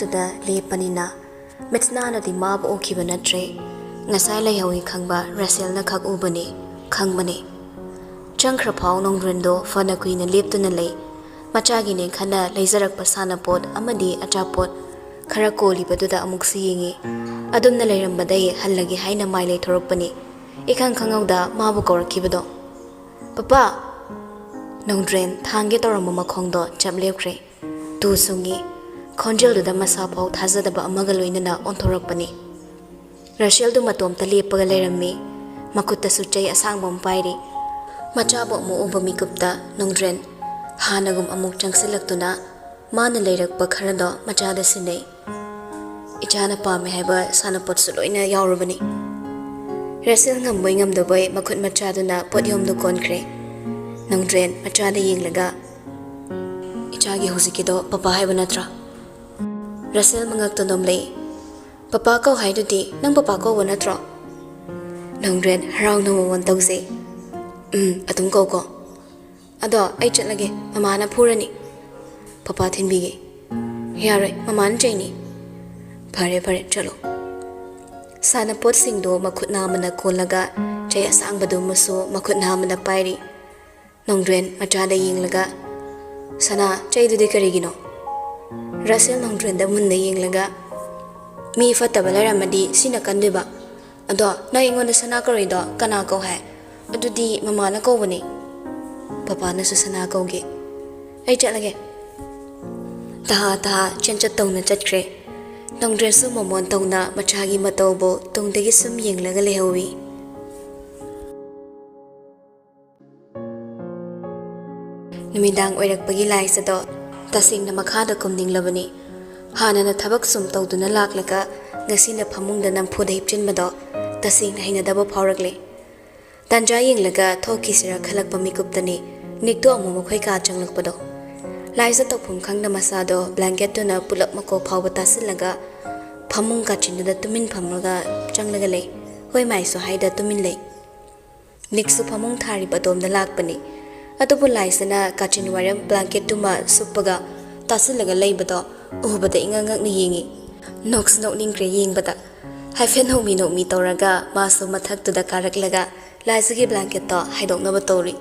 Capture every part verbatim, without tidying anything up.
ꯇꯨꯗ ꯂꯦꯞꯄꯅꯤꯅ ꯃꯤꯠꯁꯅꯥꯅꯗꯤ ꯃꯥꯕꯨ ꯎꯈꯤꯕ ꯅꯠꯇ꯭ꯔꯦ꯫ ꯉꯁꯥꯏ ꯂꯩꯍꯧꯏ ꯈꯪꯕ ꯔꯁꯦꯜꯅ ꯈꯛ ꯎꯕꯅꯤ, ꯈꯪꯕꯅꯤ꯫ ꯆꯪꯈ꯭ꯔ ꯐꯥꯎ ꯅꯣꯡꯗ꯭ꯔꯦꯟꯗꯣ ꯐꯅ ꯀꯨꯏꯅ ꯂꯦꯞꯇꯨꯅ ꯂꯩ꯫ ꯃꯆꯥꯒꯤꯅꯦ ꯈꯟꯅ ꯂꯩꯖꯔꯛꯄ ꯁꯥꯟꯅꯄꯣꯠ ꯑꯃꯗꯤ ꯑꯆꯥꯄꯣꯠ ꯈꯔ ꯀꯣꯜꯂꯤꯕꯗꯨꯗ ꯑꯃꯨꯛꯁꯨ ꯌꯦꯡꯉꯤ꯫ ꯑꯗꯨꯝꯅ ꯂꯩꯔꯝꯕꯗꯩ ꯍꯜꯂꯒꯦ ꯍꯥꯏꯅ ꯃꯥꯏ ꯂꯩꯊꯣꯔꯛꯄꯅꯤ꯫ ꯏꯈꯪ ꯈꯪꯍꯧꯗ ꯃꯥꯕꯨ ꯀꯧꯔꯛꯈꯤꯕꯗꯣ꯫ "ꯄꯄꯥ!" ꯅꯣꯡꯗ꯭ꯔꯦꯟ ꯊꯥꯡꯒꯦ ꯇꯧꯔꯝꯕ ꯃꯈꯣꯡꯗꯣ ꯆꯞ ꯂꯦꯞꯈ꯭ꯔꯦ꯫ ꯇꯨ ꯁꯨꯡꯉꯤ꯫ ꯈꯣꯟꯖꯦꯜꯗꯨꯗ ꯃꯁꯥ ꯐꯥꯎ ꯊꯥꯖꯗꯕ ꯑꯃꯒ ꯂꯣꯏꯅꯅ ꯑꯣꯟꯊꯣꯔꯛꯄꯅꯤ꯫ ꯔꯁꯦꯜꯗꯨ ꯃꯇꯣꯝꯇ ꯂꯦꯞꯄꯒ ꯂꯩꯔꯝꯃꯤ꯫ ꯃꯈꯨꯠꯇꯁꯨ ꯆꯩ ꯑꯁꯥꯡꯕ ꯑꯃ ꯄꯥꯏꯔꯤ꯫ ꯃꯆꯥꯕꯨ ꯑꯃꯨꯛ ꯎꯕ ꯃꯤꯀꯨꯞꯇ ꯅꯣꯡꯗ꯭ꯔꯦꯟ ꯍꯥꯟꯅꯒꯨꯝ ꯑꯃꯨꯛ ꯆꯪꯁꯤꯜꯂꯛꯇꯨꯅ ꯃꯥꯅ ꯂꯩꯔꯛꯄ ꯈꯔꯗꯣ ꯃꯆꯥꯗ ꯁꯤꯟꯅꯩ꯫ "ꯏꯆꯥꯅ ꯄꯥꯝꯃꯦ ꯍꯥꯏꯕ ꯁꯥꯟꯅꯄꯣꯠꯁꯨ ꯂꯣꯏꯅ ꯌꯥꯎꯔꯕꯅꯤ꯫" ꯔꯁꯦꯜ ꯉꯝꯕꯣꯏ ꯉꯝꯗꯕꯣꯏ ꯃꯈꯨꯠ ꯃꯆꯥꯗꯨꯅ ꯄꯣꯠꯌꯣꯝꯗꯨ ꯀꯣꯟꯈ꯭ꯔꯦ꯫ ꯅꯣꯡꯗ꯭ꯔꯦꯟ ꯃꯆꯥꯗ ꯌꯦꯡꯂꯒ, "ꯏꯆꯥꯒꯤ ꯍꯧꯖꯤꯛꯀꯤꯗꯣ ꯄꯄꯥ ꯍꯥꯏꯕ ꯅꯠꯇ꯭ꯔꯣ?" ꯔꯁꯦꯜ ꯃꯉꯛꯇ ꯅꯣꯝꯂꯛꯏ꯫ "ꯄꯄꯥ ꯀꯧ ꯍꯥꯏꯗꯨꯗꯤ ꯅꯪ ꯄꯄꯥ ꯀꯧꯕ ꯅꯠꯇ꯭ꯔꯣ?" ꯅꯣꯡꯗ꯭ꯔꯦꯟ ꯍꯔꯥꯎꯅ ꯃꯃꯣꯟ ꯇꯧꯖꯩ꯫ "ꯎꯝ, ꯑꯗꯨꯝ ꯀꯧꯀꯣ꯫ ꯑꯗꯣ ꯑꯩ ꯆꯠꯂꯒꯦ, ꯃꯃꯥꯅ ꯐꯨꯔꯅꯤ꯫ ꯄꯄꯥ ꯊꯤꯟꯕꯤꯒꯦ꯫" "ꯌꯥꯔꯣꯏ, ꯃꯃꯥꯅ ꯆꯩꯅꯤ꯫" "ꯐꯔꯦ, ꯐꯔꯦ, ꯆꯠꯂꯣ꯫" ꯁꯥꯟꯅꯄꯣꯠꯁꯤꯡꯗꯣ ꯃꯈꯨꯠ ꯅꯥꯝꯃꯅ ꯀꯣꯜꯂꯒ ꯆꯩ ꯑꯁꯥꯡꯕꯗꯨꯃꯁꯨ ꯃꯈꯨꯠ ꯅꯥꯝꯃꯅ ꯄꯥꯏꯔꯤ꯫ ꯅꯣꯡꯗ꯭ꯔꯦꯟ ꯃꯆꯥꯗ ꯌꯦꯡꯂꯒ, "ꯁꯅꯥ, ꯆꯩꯗꯨꯗꯤ ꯀꯔꯤꯒꯤꯅꯣ?" ꯔꯁꯦꯜ ꯅꯣꯡꯗ꯭ꯔꯦꯟꯗ ꯃꯨꯟꯅ ꯌꯦꯡꯂꯒ, "ꯃꯤ ꯐꯠꯇꯕ ꯂꯩꯔꯝꯃꯗꯤ ꯁꯤꯅ ꯀꯟꯗꯣꯏꯕ꯫ ꯑꯗꯣ ꯅꯪ ꯑꯩꯉꯣꯟꯗ ꯁꯅꯥ ꯀꯧꯔꯤꯗꯣ ꯀꯅꯥ ꯀꯧ ꯍꯥꯏ? ꯑꯗꯨꯗꯤ ꯃꯃꯥꯅ ꯀꯧꯕꯅꯤ꯫" "ꯄꯄꯥꯅꯁꯨ ꯁꯅꯥ ꯀꯧꯒꯦ꯫ ꯑꯩ ꯆꯠꯂꯒꯦ꯫" ꯇꯍꯥ ꯇꯍꯥ ꯆꯦꯟꯆꯠ ꯇꯧꯅ ꯆꯠꯈ꯭ꯔꯦ꯫ ꯅꯣꯡꯗ꯭ꯔꯦꯟꯁꯨ ꯃꯃꯣꯟ ꯇꯧꯅ ꯃꯆꯥꯒꯤ ꯃꯇꯧꯕꯨ ꯇꯨꯡꯗꯒꯤ ꯁꯨꯝ ꯌꯦꯡꯂꯒ ꯂꯩꯍꯧꯏ꯫ ꯅꯨꯃꯤꯗꯥꯡ ꯑꯣꯏꯔꯛꯄꯒꯤ ꯂꯥꯏꯁ ꯑꯗꯣ ꯇꯁꯦꯡꯅ ꯃꯈꯥꯗ ꯀꯨꯝꯅꯤꯡꯂꯕꯅꯤ꯫ ꯍꯥꯟꯅꯅ ꯊꯕꯛ ꯁꯨꯝ ꯇꯧꯗꯨꯅ ꯂꯥꯛꯂꯒ ꯉꯁꯤꯅ ꯐꯃꯨꯡꯗ ꯅꯝꯐꯨꯗ ꯍꯤꯞꯆꯤꯟꯕꯗꯣ ꯇꯁꯦꯡꯅ ꯍꯩꯅꯗꯕ ꯐꯥꯎꯔꯛꯂꯦ꯫ ꯇꯥꯟꯖꯥ ꯌꯦꯡꯂꯒ ꯊꯣꯛꯈꯤꯁꯤꯔꯥ ꯈꯜꯂꯛꯄ ꯃꯤꯀꯨꯞꯇꯅꯤ ꯅꯤꯛꯇꯣ ꯑꯃꯨꯛ ꯃꯈꯣꯏ ꯀꯥ ꯆꯪꯂꯛꯄꯗꯣ꯫ ꯂꯥꯏꯁ ꯇꯧꯐꯝ ꯈꯪꯗ ꯃꯁꯥꯗꯣ ꯕ꯭ꯂꯥꯡꯀꯦꯠꯇꯨꯅ ꯄꯨꯂꯞ ꯃꯀꯣꯛ ꯐꯥꯎꯕ ꯇꯥꯁꯤꯜꯂꯒ ꯐꯃꯨꯡ ꯀꯥꯆꯤꯟꯗꯨꯗ ꯇꯨꯃꯤꯟ ꯐꯝꯂꯒ ꯆꯪꯂꯒ ꯂꯩ꯫ ꯍꯣꯏ ꯃꯥꯏꯁꯨ ꯍꯥꯏꯗ ꯇꯨꯃꯤꯟ ꯂꯩ꯫ ꯅꯤꯛꯁꯨ ꯐꯃꯨꯡ ꯊꯥꯔꯤꯕ ꯑꯗꯣꯝꯗ ꯂꯥꯛꯄꯅꯤ꯫ ꯑꯗꯨꯕꯨ ꯂꯥꯏꯁꯅ ꯀꯥꯆꯤꯟ ꯋꯥꯏꯔꯝ ꯕ꯭ꯂꯥꯡꯀꯦꯠꯇꯨꯃ ꯁꯨꯞꯄꯒ ꯇꯥꯁꯤꯜꯂꯒ ꯂꯩꯕꯗꯣ ꯎꯕꯗ ꯏꯉꯛ ꯉꯛꯅ ꯌꯦꯡꯉꯤ꯫ ꯅꯣꯛꯁꯨ ꯅꯣꯛꯅꯤꯡꯈ꯭ꯔꯦ ꯌꯦꯡꯕꯗ꯫ ꯍꯥꯏꯐꯦꯠ ꯅꯣꯛꯃꯤ ꯅꯣꯛꯃꯤ ꯇꯧꯔꯒ ꯃꯥꯁꯨ ꯃꯊꯛꯇꯨꯗ ꯀꯥꯔꯛꯂꯒ ꯂꯥꯏꯖꯒꯤ ꯕ꯭ꯂꯥꯡꯀꯦꯠꯇꯣ ꯍꯥꯏꯗꯣꯛꯅꯕ ꯇꯧꯔꯤ꯫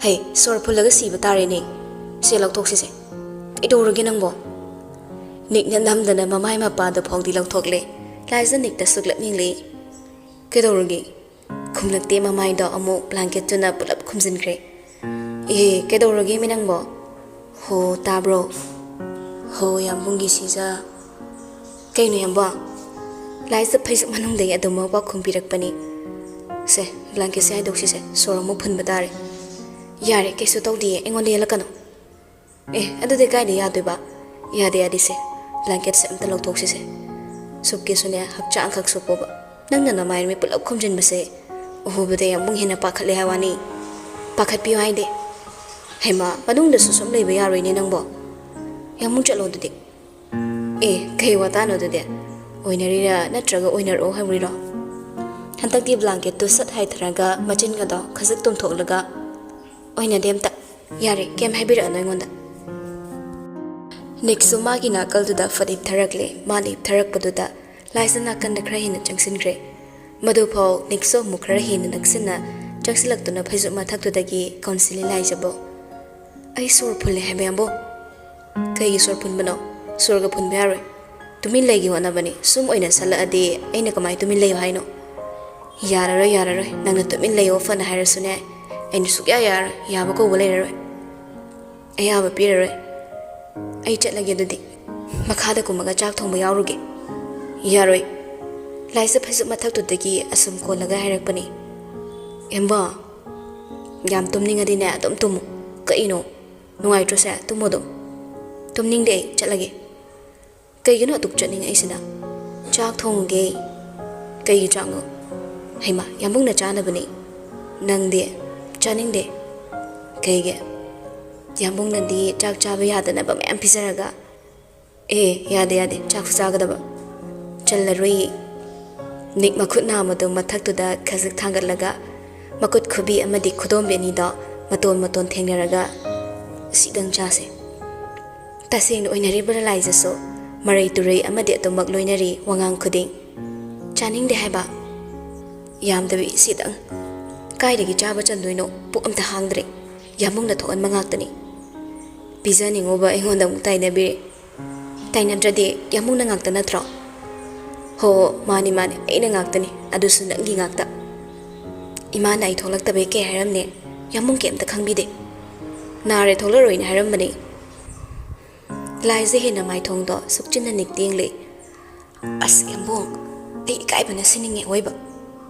"ꯍꯩ, ꯁꯣꯔ ꯐꯨꯜꯂꯒ ꯁꯤꯕ ꯇꯥꯔꯦꯅꯦ꯫ ꯁꯦ, ꯂꯧꯊꯣꯛꯁꯤꯁꯦ꯫ ꯀꯩꯗꯧꯔꯒꯦ ꯅꯪꯕꯣ?" ꯅꯤꯛꯅ ꯅꯝꯗꯅ ꯃꯃꯥꯏ ꯃꯄꯥꯗꯨ ꯐꯥꯎꯗꯤ ꯂꯧꯊꯣꯛꯂꯦ꯫ ꯂꯥꯏꯖ ꯅꯤꯛꯇ ꯁꯨꯛꯂꯞ ꯌꯦꯡꯂꯛꯏ꯫ "ꯀꯩꯗꯧꯔꯒꯦ?" ꯈꯨꯝꯂꯛꯇꯦ, ꯃꯃꯥꯏꯗꯣ ꯑꯃꯨꯛ ꯕ꯭ꯂꯥꯡꯀꯦꯠꯇꯨꯅ ꯄꯨꯂꯞ ꯈꯨꯝꯖꯤꯟꯈ꯭ꯔꯦ꯫ "ꯑꯦ, ꯀꯩꯗꯧꯔꯒꯦ ꯃꯤ ꯅꯪꯕꯣ? ꯍꯣ, ꯇꯥꯕ꯭ꯔꯣ? ꯍꯣ, ꯌꯥꯝꯕꯨꯡꯒꯤ ꯁꯤꯖ꯫" "ꯀꯩꯅꯣ ꯌꯥꯝꯕꯣ?" ꯂꯥꯏꯖ ꯐꯩꯖꯨꯞ ꯃꯅꯨꯡꯗꯒꯤ ꯑꯗꯨꯃꯛ ꯄꯥꯎꯈꯨꯝ ꯄꯤꯔꯛꯄꯅꯤ꯫ "ꯁꯦ, ꯕ꯭ꯂꯥꯡꯀꯦꯠꯁꯦ ꯍꯥꯏꯗꯣꯛꯁꯤꯁꯦ, ꯁꯣꯔ ꯑꯃꯨꯛ ꯐꯨꯟꯕ ꯇꯥꯔꯦ꯫" "ꯌꯥꯔꯦ, ꯀꯩꯁꯨ ꯇꯧꯗꯤꯌꯦ, ꯑꯩꯉꯣꯟꯗ ꯌꯦꯜꯂꯛꯀꯅꯨ꯫" "ꯑꯦ, ꯑꯗꯨꯗꯤ ꯀꯥꯏꯗ ꯌꯥꯗꯣꯏꯕ?" "ꯌꯥꯗꯦ, ꯌꯥꯗꯦꯁꯦ, ꯕ꯭ꯂꯥꯡꯀꯦꯠꯁꯦ ꯑꯝꯇ ꯂꯧꯊꯣꯛꯁꯤꯁꯦ꯫ ꯁꯨꯞꯀꯦꯁꯁꯨꯅꯦ, ꯍꯛꯆꯥꯡ ꯈꯛ ꯁꯨꯞꯄꯣꯕ꯫ ꯅꯪꯅ ꯅꯃꯥꯏ ꯃꯤꯠ ꯄꯨꯂꯞ ꯈꯨꯝꯖꯤꯟꯕꯁꯦ ꯎꯍꯧꯕꯗ ꯌꯥꯝꯕꯨꯡ ꯍꯦꯟꯅ ꯄꯥꯈꯠꯂꯦ ꯍꯥꯏ ꯋꯥꯅꯤ꯫" "ꯄꯥꯈꯠꯄꯤꯌꯨ ꯍꯥꯏꯗꯦ꯫" "ꯍꯩꯃꯥ, ꯃꯅꯨꯡꯗꯁꯨ ꯁꯨꯝ ꯂꯩꯕ ꯌꯥꯔꯣꯏꯅꯦ ꯅꯪꯕꯣ꯫ ꯌꯥꯝꯕꯨꯡ ꯆꯠꯂꯣ ꯑꯗꯨꯗꯤ꯫" "ꯑꯦ, ꯀꯩ ꯋꯥꯇꯥꯅꯣ ꯑꯗꯨꯗꯤ? ꯑꯣꯏꯅꯔꯤꯔꯥ ꯅꯠꯇ꯭ꯔꯒ ꯑꯣꯏꯅꯔꯛꯑꯣ ꯍꯥꯏꯕꯔꯤꯔꯣ?" ꯍꯟꯗꯛꯇꯤ ꯕ꯭ꯂꯥꯡꯀꯦꯠꯇꯨ ꯁꯠ ꯍꯥꯏꯊꯔꯒ ꯃꯆꯤꯟꯒꯗꯣ ꯈꯖꯤꯛ ꯇꯨꯝꯊꯣꯛꯂꯒ, "ꯑꯣꯏꯅꯗꯦ ꯑꯝꯇ꯫ ꯌꯥꯔꯦ, ꯀꯩꯝ ꯍꯥꯏꯕꯤꯔꯛꯑꯅꯨ ꯑꯩꯉꯣꯟꯗ꯫" ꯅꯤꯛꯁꯨ ꯃꯥꯒꯤ ꯅꯥꯀꯜꯗꯨꯗ ꯐꯠ ꯍꯤꯞꯊꯔꯛꯂꯦ꯫ ꯃꯥꯅ ꯍꯤꯞꯊꯔꯛꯄꯗꯨꯗ ꯂꯥꯏꯖ ꯅꯥꯀꯟꯗ ꯈꯔ ꯍꯦꯟꯅ ꯆꯪꯁꯤꯟꯈ꯭ꯔꯦ꯫ ꯃꯗꯨꯐꯥꯎ ꯅꯤꯛꯁꯨ ꯑꯃꯨꯛ ꯈꯔ ꯍꯦꯟꯅ ꯅꯛꯁꯤꯟꯅ ꯆꯪꯁꯤꯜꯂꯛꯇꯨꯅ ꯐꯩꯖꯨꯞ ꯃꯊꯛꯇꯨꯗꯒꯤ ꯀꯣꯟꯁꯤꯜꯂꯤ ꯂꯥꯏꯖꯕꯨ꯫ "ꯑꯩ ꯁꯣꯔ ꯐꯨꯜꯂꯦ ꯍꯥꯏꯕ ꯌꯥꯝꯕꯨꯡ꯫" "ꯀꯩꯒꯤ ꯁꯣꯔ ꯐꯨꯟꯕꯅꯣ? ꯁꯣꯔꯒ ꯐꯨꯟꯕ ꯌꯥꯔꯣꯏ꯫ ꯇꯨꯃꯤꯟ ꯂꯩꯒꯦ ꯍꯣꯠꯅꯕꯅꯤ꯫ ꯁꯨꯝ ꯑꯣꯏꯅ ꯁꯜꯂꯛꯑꯗꯤ ꯑꯩꯅ ꯀꯃꯥꯏ ꯇꯨꯃꯤꯟ ꯂꯩꯌꯨ ꯍꯥꯏꯅꯣ?" "ꯌꯥꯔꯔꯣꯏ, ꯌꯥꯔꯔꯣꯏ꯫ ꯅꯪꯅ ꯇꯨꯃꯤꯟ ꯂꯩꯌꯣ ꯐꯅ ꯍꯥꯏꯔꯁꯨꯅꯦ, ꯑꯩꯅ ꯁꯨꯛꯌꯥ ꯌꯥꯔꯔꯣꯏ꯫ ꯌꯥꯕ ꯀꯧꯕ ꯂꯩꯔꯔꯣꯏ꯫ ꯑꯌꯥꯕ ꯄꯤꯔꯔꯣꯏ꯫ ꯑꯩ ꯆꯠꯂꯒꯦ ꯑꯗꯨꯗꯤ꯫ ꯃꯈꯥꯗ ꯀꯨꯝꯃꯒ ꯆꯥꯛ ꯊꯣꯡꯕ ꯌꯥꯎꯔꯨꯒꯦ꯫" "ꯌꯥꯔꯣꯏ꯫" ꯂꯥꯏꯖ ꯐꯩꯖꯨꯞ ꯃꯊꯛꯇꯨꯗꯒꯤ ꯑꯁꯨꯝ ꯀꯣꯜꯂꯒ ꯍꯥꯏꯔꯛꯄꯅꯤ꯫ "ꯑꯦꯝꯕ, ꯌꯥꯝ ꯇꯨꯝꯅꯤꯡꯉꯗꯤꯅꯦ ꯑꯗꯨꯝ ꯇꯨꯝꯃꯨ꯫ ꯀꯛꯏꯅꯣ? ꯅꯨꯡꯉꯥꯏꯇ꯭ꯔꯣꯁꯦ? ꯇꯨꯝꯃꯣ ꯑꯗꯨꯝ꯫" "ꯇꯨꯝꯅꯤꯡꯗꯦ ꯑꯩ, ꯆꯠꯂꯒꯦ꯫" "ꯀꯩꯒꯤꯅꯣ ꯑꯗꯨꯛ ꯆꯠꯅꯤꯡꯉꯛꯏꯁꯤꯅ?" "ꯆꯥꯛ ꯊꯣꯡꯉꯨꯒꯦ꯫" "ꯀꯩꯒꯤ ꯆꯥꯛꯅꯣ?" "ꯍꯩꯃꯥ, ꯌꯥꯝꯕꯨꯡꯅ ꯆꯥꯅꯕꯅꯤ꯫" "ꯅꯪꯗꯤ?" "ꯆꯥꯅꯤꯡꯗꯦ꯫" "ꯀꯩꯒꯤ?" "ꯌꯥꯝꯕꯨꯡꯅꯗꯤ ꯆꯥꯛ ꯆꯥꯕ ꯌꯥꯗꯅꯕ ꯃꯌꯥꯝ ꯄꯤꯖꯔꯒ꯫" "ꯑꯦ, ꯌꯥꯗꯦ, ꯌꯥꯗꯦ, ꯆꯥꯛꯁꯨ ꯆꯥꯒꯗꯕ꯫" "ꯆꯜꯂꯔꯣꯏꯌꯦ꯫" ꯅꯤꯛ ꯃꯈꯨꯠ ꯅꯥꯝꯃꯗꯨ ꯃꯊꯛꯇꯨꯗ ꯈꯖꯤꯛ ꯊꯥꯡꯒꯠꯂꯒ, ꯃꯈꯨꯠ ꯈꯨꯕꯤ ꯑꯃꯗꯤ ꯈꯨꯗꯣꯝꯕꯤ ꯑꯅꯤꯗꯣ ꯃꯇꯣꯟ ꯃꯇꯣꯟ ꯊꯦꯡꯅꯔꯒ, "ꯁꯤꯗꯪ ꯆꯥꯁꯦ꯫" ꯇꯁꯦꯡꯅ ꯑꯣꯏꯅꯔꯤꯕ꯭ꯔꯥ ꯂꯥꯏꯖꯁꯨ? ꯃꯔꯩ ꯇꯨꯔꯩ ꯑꯃꯗꯤ ꯑꯗꯨꯃꯛ ꯂꯣꯏꯅꯔꯤ ꯋꯥꯉꯥꯡ ꯈꯨꯗꯤꯡ꯫ ꯆꯥꯅꯤꯡꯗꯦ ꯍꯥꯏꯕ? ꯌꯥꯝꯗꯕꯤ ꯁꯤꯗꯪ꯫ ꯀꯥꯏꯗꯒꯤ ꯆꯥꯕ ꯆꯟꯗꯣꯏꯅꯣ? ꯄꯨꯛ ꯑꯝꯇ ꯍꯥꯡꯗ꯭ꯔꯦ꯫ ꯌꯥꯝꯕꯨꯡꯅ ꯊꯣꯛꯍꯟꯕ ꯉꯥꯛꯇꯅꯤ꯫ ꯄꯤꯖꯅꯤꯡꯉꯨꯕ ꯑꯩꯉꯣꯟꯗ ꯑꯃꯨꯛ ꯇꯥꯏꯅꯕꯤꯔꯦ꯫ ꯇꯥꯏꯅꯗ꯭ꯔꯗꯤ ꯌꯥꯝꯕꯨꯡꯅ ꯉꯥꯛꯇ ꯅꯠꯇ꯭ꯔꯣ? ꯍꯣ, ꯃꯥꯅꯤ, ꯃꯥꯅꯤ, ꯑꯩꯅ ꯉꯥꯛꯇꯅꯤ, ꯑꯗꯨꯁꯨ ꯅꯪꯒꯤ ꯉꯥꯛꯇ꯫ ꯏꯃꯥꯅ ꯑꯩ ꯊꯣꯛꯂꯛꯇꯕꯩ ꯀꯩ ꯍꯥꯏꯔꯝꯅꯤ? ꯌꯥꯝꯕꯨꯡ ꯀꯩꯝꯇ ꯈꯪꯕꯤꯗꯦ꯫ ꯅꯥꯔꯦ ꯊꯣꯛꯂꯔꯣꯏꯅ ꯍꯥꯏꯔꯝꯕꯅꯤ꯫ ꯂꯥꯏꯖ ꯍꯦꯟꯅ ꯃꯥꯏꯊꯣꯡꯗꯣ ꯁꯨꯛꯆꯤꯟꯅ ꯅꯤꯛꯇꯦꯡꯂꯦ꯫ ꯑꯁ, ꯌꯥꯝꯕꯨꯡ, ꯑꯩ ꯏꯀꯥꯏꯕꯅ ꯁꯤꯅꯤꯡꯉꯦ ꯑꯣꯏꯕ꯫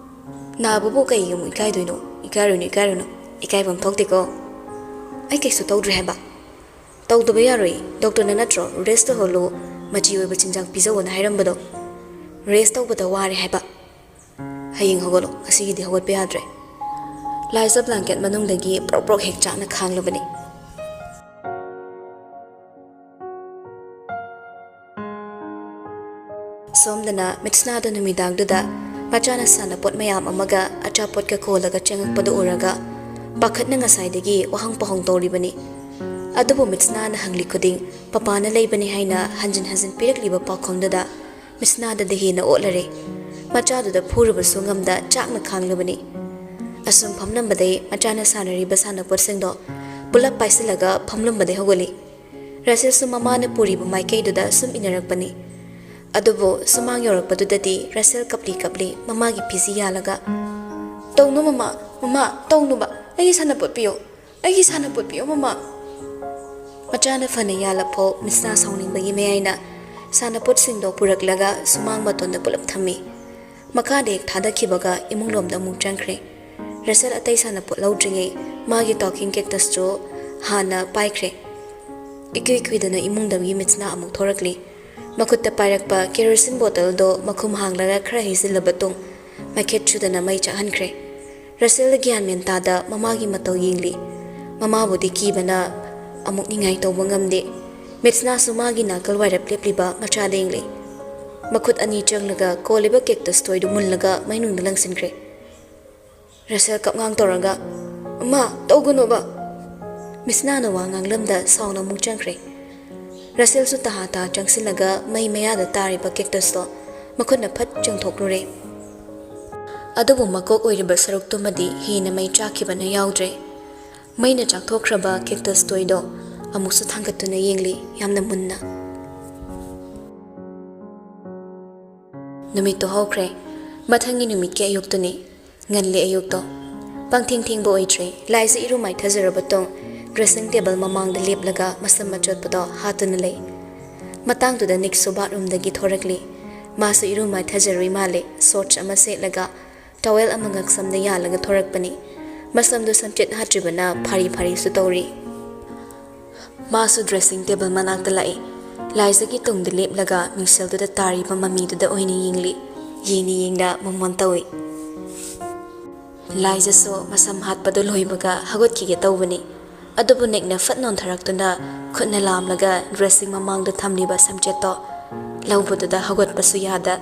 ꯅꯥꯕꯕꯨ ꯀꯩꯒꯤ ꯑꯃꯨꯛ ꯏꯀꯥꯏꯗꯣꯏꯅꯣ? ꯏꯀꯥꯏꯔꯨꯅꯨ, ꯏꯀꯥꯏꯔꯨꯅꯨ꯫ ꯏꯀꯥꯏꯐꯝ ꯊꯣꯛꯇꯦꯀꯣ꯫ ꯑꯩ ꯀꯩꯁꯨ ꯇꯧꯗ꯭ꯔꯦ ꯍꯥꯏꯕ꯫ ꯇꯧꯗꯕ ꯌꯥꯔꯣꯏ꯫ ꯗꯣꯛꯇꯔꯅ ꯅꯠꯇ꯭ꯔꯣ rest ꯇꯧꯍꯜꯂꯨ, ꯃꯆꯤ ꯑꯣꯏꯕ ꯆꯤꯟꯖꯥꯛ ꯄꯤꯖꯧꯑꯣꯅ ꯍꯥꯏꯔꯝꯕꯗꯣ? Rest ꯇꯧꯕꯗ ꯋꯥꯔꯦ ꯍꯥꯏꯕ꯫ ꯍꯌꯦꯡ ꯍꯧꯒꯠꯂꯣ, ꯉꯁꯤꯒꯤꯗꯤ ꯍꯧꯒꯠꯄ ꯌꯥꯗ꯭ꯔꯦ꯫ ꯂꯥꯏꯖ blanket ꯃꯅꯨꯡꯗꯒꯤ ꯄ꯭ꯔꯣꯛ ꯄ꯭ꯔꯣꯛ ꯍꯦꯛ ꯆꯥꯛꯅ ꯈꯥꯡꯂꯕꯅꯤ꯫ ꯁꯣꯝꯗꯅ ꯃꯤꯠꯁꯅꯥꯗ ꯅꯨꯃꯤꯗꯥꯡꯗꯨꯗ ꯃꯆꯥꯅ ꯁꯥꯟꯅꯄꯣꯠ ꯃꯌꯥꯝ ꯑꯃꯒ ꯑꯆꯥꯄꯣꯠꯀ ꯀꯣꯜꯂꯒ ꯆꯪꯉꯛꯄꯗꯨ ꯎꯔꯒ ꯄꯥꯈꯠꯅ ꯉꯁꯥꯏꯗꯒꯤ ꯋꯥꯍꯪ ꯄꯥꯎꯍꯪ ꯇꯧꯔꯤꯕꯅꯤ꯫ ꯑꯗꯨꯕꯨ ꯃꯤꯠꯁꯅꯥꯅ ꯍꯪꯂꯤ ꯈꯨꯗꯤꯡ ꯄꯄꯥꯅ ꯂꯩꯕꯅꯤ ꯍꯥꯏꯅ ꯍꯟꯖꯤꯟ ꯍꯟꯖꯤꯟ ꯄꯤꯔꯛꯂꯤꯕ ꯄꯥꯎꯈꯨꯝꯗꯨꯗ ꯃꯤꯠꯁꯅꯥꯗꯗꯤ ꯍꯦꯟꯅ ꯑꯣꯠꯂꯔꯦ꯫ ꯃꯆꯥꯗꯨꯗ ꯐꯨꯔꯨꯕꯁꯨ ꯉꯝꯗ ꯆꯥꯛꯅ ꯈꯥꯡꯂꯕꯅꯤ꯫ ꯑꯁꯨꯝ ꯐꯝꯂꯝꯕꯗꯩ ꯃꯆꯥꯅ ꯁꯥꯟꯅꯔꯤꯕ ꯁꯥꯟꯅꯄꯣꯠꯁꯤꯡꯗꯣ ꯄꯨꯂꯞ ꯄꯥꯏꯁꯤꯜꯂꯒ ꯐꯝꯂꯝꯕꯗꯩ ꯍꯧꯒꯠꯂꯤ꯫ ꯔꯁꯦꯜꯁꯨ ꯃꯃꯥꯅ ꯄꯨꯔꯤꯕ ꯃꯥꯏꯀꯩꯗꯨꯗ ꯁꯨꯝ ꯏꯟꯅꯔꯛꯄꯅꯤ꯫ ꯑꯗꯨꯕꯨ ꯁꯨꯃꯥꯡ ꯌꯧꯔꯛꯄꯗꯨꯗꯗꯤ ꯔꯁꯦꯜ ꯀꯞꯂꯤ ꯀꯞꯂꯤ ꯃꯃꯥꯒꯤ ꯐꯤꯖꯤ ꯌꯥꯜꯂꯒ, "ꯇꯧꯅꯨ ꯃꯃꯥ, ꯃꯃꯥ, ꯇꯧꯅꯨꯕ, ꯑꯩꯒꯤ ꯁꯥꯟꯅꯄꯣꯠ ꯄꯤꯌꯨ, ꯑꯩꯒꯤ ꯁꯥꯟꯅꯄꯣꯠ ꯄꯤꯌꯨ ꯃꯃꯥ!" ꯃꯆꯥꯅ ꯐꯅ ꯌꯥꯜꯂꯐꯥꯎ ꯃꯤꯠꯁꯅꯥ ꯁꯥꯎꯅꯤꯡꯕꯒꯤ ꯃꯌꯥꯏꯅ ꯁꯥꯟꯅꯄꯣꯠꯁꯤꯡꯗꯣ ꯄꯨꯔꯛꯂꯒ ꯁꯨꯃꯥꯡ ꯃꯇꯣꯟꯗ ꯄꯨꯂꯞ ꯊꯝꯃꯤ꯫ ꯃꯈꯥꯗ ꯍꯦꯛ ꯊꯥꯗꯈꯤꯕꯒ ꯏꯃꯨꯡꯂꯣꯝꯗ ꯑꯃꯨꯛ ꯆꯪꯈ꯭ꯔꯦ꯫ ꯔꯁꯦꯜ ꯑꯇꯩ ꯁꯥꯟꯅꯄꯣꯠ ꯂꯧꯗ꯭ꯔꯤꯉꯩ ꯃꯥꯒꯤ talking cactus ꯇꯨ ꯍꯥꯟꯅ ꯄꯥꯏꯈ꯭ꯔꯦ꯫ ꯏꯀꯨꯏ ꯀꯨꯏꯗꯅ ꯏꯃꯨꯡꯗꯒꯤ ꯃꯤꯠꯁꯅꯥ ꯑꯃꯨꯛ ꯊꯣꯔꯛꯂꯤ꯫ ꯃꯈꯨꯠꯇ ꯄꯥꯏꯔꯛꯄ ꯀꯦꯔꯣꯁꯤꯟ ꯕꯣꯇꯜꯗꯣ ꯃꯈꯨꯝ ꯍꯥꯡꯂꯒ ꯈꯔ ꯍꯩꯖꯤꯜꯂꯕ ꯇꯨꯡ ꯃꯩꯈꯦꯠ ꯁꯨꯗꯅ ꯃꯩ ꯆꯥꯛꯍꯟꯈ꯭ꯔꯦ꯫ ꯔꯁꯦꯜꯗ ꯒ꯭ꯌꯥꯟ ꯃꯦꯟ ꯇꯥꯗ ꯃꯃꯥꯒꯤ ꯃꯇꯧ ꯌꯦꯡꯂꯤ꯫ ꯃꯃꯥꯕꯨꯗꯤ ꯀꯤꯕꯅ ꯑꯃꯨꯛ ꯅꯤꯡꯉꯥꯏ ꯇꯧꯕ ꯉꯝꯗꯦ꯫ ꯃꯤꯠꯁꯅꯥꯁꯨ ꯃꯥꯒꯤ ꯅꯥꯀꯜ ꯋꯥꯏꯔꯞ ꯂꯦꯞꯂꯤꯕ ꯃꯆꯥꯗ ꯌꯦꯡꯂꯤ꯫ ꯃꯈꯨꯠ ꯑꯅꯤ ꯆꯪꯂꯒ ꯀꯣꯜꯂꯤꯕ cactus ꯊꯣꯏꯗꯨ ꯃꯨꯜꯂꯒ ꯃꯩꯅꯨꯡꯗ ꯂꯪꯁꯤꯟꯈ꯭ꯔꯦ꯫ ꯔꯁꯦꯜ ꯀꯞꯉꯥꯡ ꯇꯧꯔꯒ, "ꯃꯃꯥ, ꯇꯧꯒꯅꯣꯕ!" ꯃꯤꯠꯁꯅꯥꯅ ꯋꯥ ꯉꯥꯡꯂꯝꯗ ꯁꯥꯎꯅ ꯑꯃꯨꯛ ꯆꯪꯈ꯭ꯔꯦ꯫ ꯔꯁꯦꯜꯁꯨ ꯇꯍꯥ ꯇꯍꯥ ꯆꯪꯁꯤꯜꯂꯒ ꯃꯩ ꯃꯌꯥꯗ ꯇꯥꯔꯤꯕ cactusꯇꯣ ꯃꯈꯨꯠꯅ ꯐꯠ ꯆꯤꯡꯊꯣꯛꯂꯨꯔꯦ꯫ ꯑꯗꯨꯕꯨ ꯃꯀꯣꯛ ꯑꯣꯏꯔꯤꯕ ꯁꯔꯨꯛꯇꯨꯃꯗꯤ ꯍꯦꯟꯅ ꯃꯩ ꯆꯥꯛꯈꯤꯕꯅ ꯌꯥꯎꯗ꯭ꯔꯦ꯫ ꯃꯩꯅ ꯆꯥꯛꯊꯣꯛꯈ꯭ꯔꯕ cactus ꯇꯣꯏꯗꯣ ꯑꯃꯨꯛꯁꯨ ꯊꯥꯡꯒꯠꯇꯨꯅ ꯌꯦꯡꯂꯤ, ꯌꯥꯝꯅ ꯃꯨꯟꯅ꯫ ꯅꯨꯃꯤꯠꯇꯨ ꯍꯧꯈ꯭ꯔꯦ꯫ ꯃꯊꯪꯒꯤ ꯅꯨꯃꯤꯠꯀꯤ ꯑꯌꯨꯛꯇꯨꯅꯤ꯫ ꯉꯜꯂꯤ ꯑꯌꯨꯛꯇꯣ꯫ ꯄꯪꯊꯦꯡ ꯊꯦꯡꯕ ꯑꯣꯏꯗ꯭ꯔꯤ꯫ ꯂꯥꯏꯖ ꯏꯔꯨ ꯃꯥꯏꯊꯖꯔꯕ ꯇꯨꯡ dressing table ꯃꯃꯥꯡꯗ ꯂꯦꯞꯂꯒ ꯃꯁꯝ ꯃꯆꯣꯠꯄꯗꯣ ꯍꯥꯠꯇꯨꯅ ꯂꯩ꯫ ꯃꯇꯥꯡꯗꯨꯗ ꯅꯤꯛꯁꯨ bathroomꯗꯒꯤ ꯊꯣꯔꯛꯂꯤ꯫ ꯃꯥꯁꯨ ꯏꯔꯨ ꯃꯥꯏꯊꯖꯔꯨꯏ ꯃꯥꯜꯂꯦ꯫ Shorts ꯑꯃ ꯁꯦꯠꯂꯒ towel ꯑꯃ ꯉꯛꯁꯝꯗ ꯌꯥꯜꯂꯒ ꯊꯣꯔꯛꯄꯅꯤ꯫ ꯃꯁꯝꯗꯨ ꯁꯝꯆꯦꯠ ꯍꯥꯠꯇ꯭ꯔꯤꯕꯅ ꯐꯥꯔꯤ ꯐꯥꯔꯤꯁꯨ ꯇꯧꯔꯤ꯫ ꯃꯥꯁꯨ dressing table ꯃꯅꯥꯛꯇ ꯂꯥꯛꯏ꯫ ꯂꯥꯏꯖꯒꯤ ꯇꯨꯡꯗ ꯂꯦꯞꯂꯒ ꯃꯤꯡꯁꯦꯜꯗꯨꯗ ꯇꯥꯔꯤꯕ ꯃꯃꯤꯗꯨꯗ ꯑꯣꯏꯅ ꯌꯦꯡꯂꯤ꯫ ꯌꯦꯡꯅ ꯌꯦꯡꯅ ꯃꯣꯃꯣꯟ ꯇꯧꯏ꯫ ꯂꯥꯏꯖꯁꯨ ꯃꯁꯝ ꯍꯥꯠꯄꯗꯨ ꯂꯣꯏꯕꯒ ꯍꯧꯒꯠꯈꯤꯒꯦ ꯇꯧꯕꯅꯤ꯫ ꯑꯗꯨꯕꯨ ꯅꯤꯛꯅ ꯐꯠ ꯅꯣꯟꯊꯔꯛꯇꯨꯅ ꯈꯨꯠꯅ ꯂꯥꯝꯂꯒ dressing ꯃꯃꯥꯡꯗ ꯊꯝꯂꯤꯕ ꯁꯝꯆꯦꯠꯇꯣ ꯂꯧꯕꯗꯨꯗ ꯍꯧꯒꯠꯄꯁꯨ ꯌꯥꯗ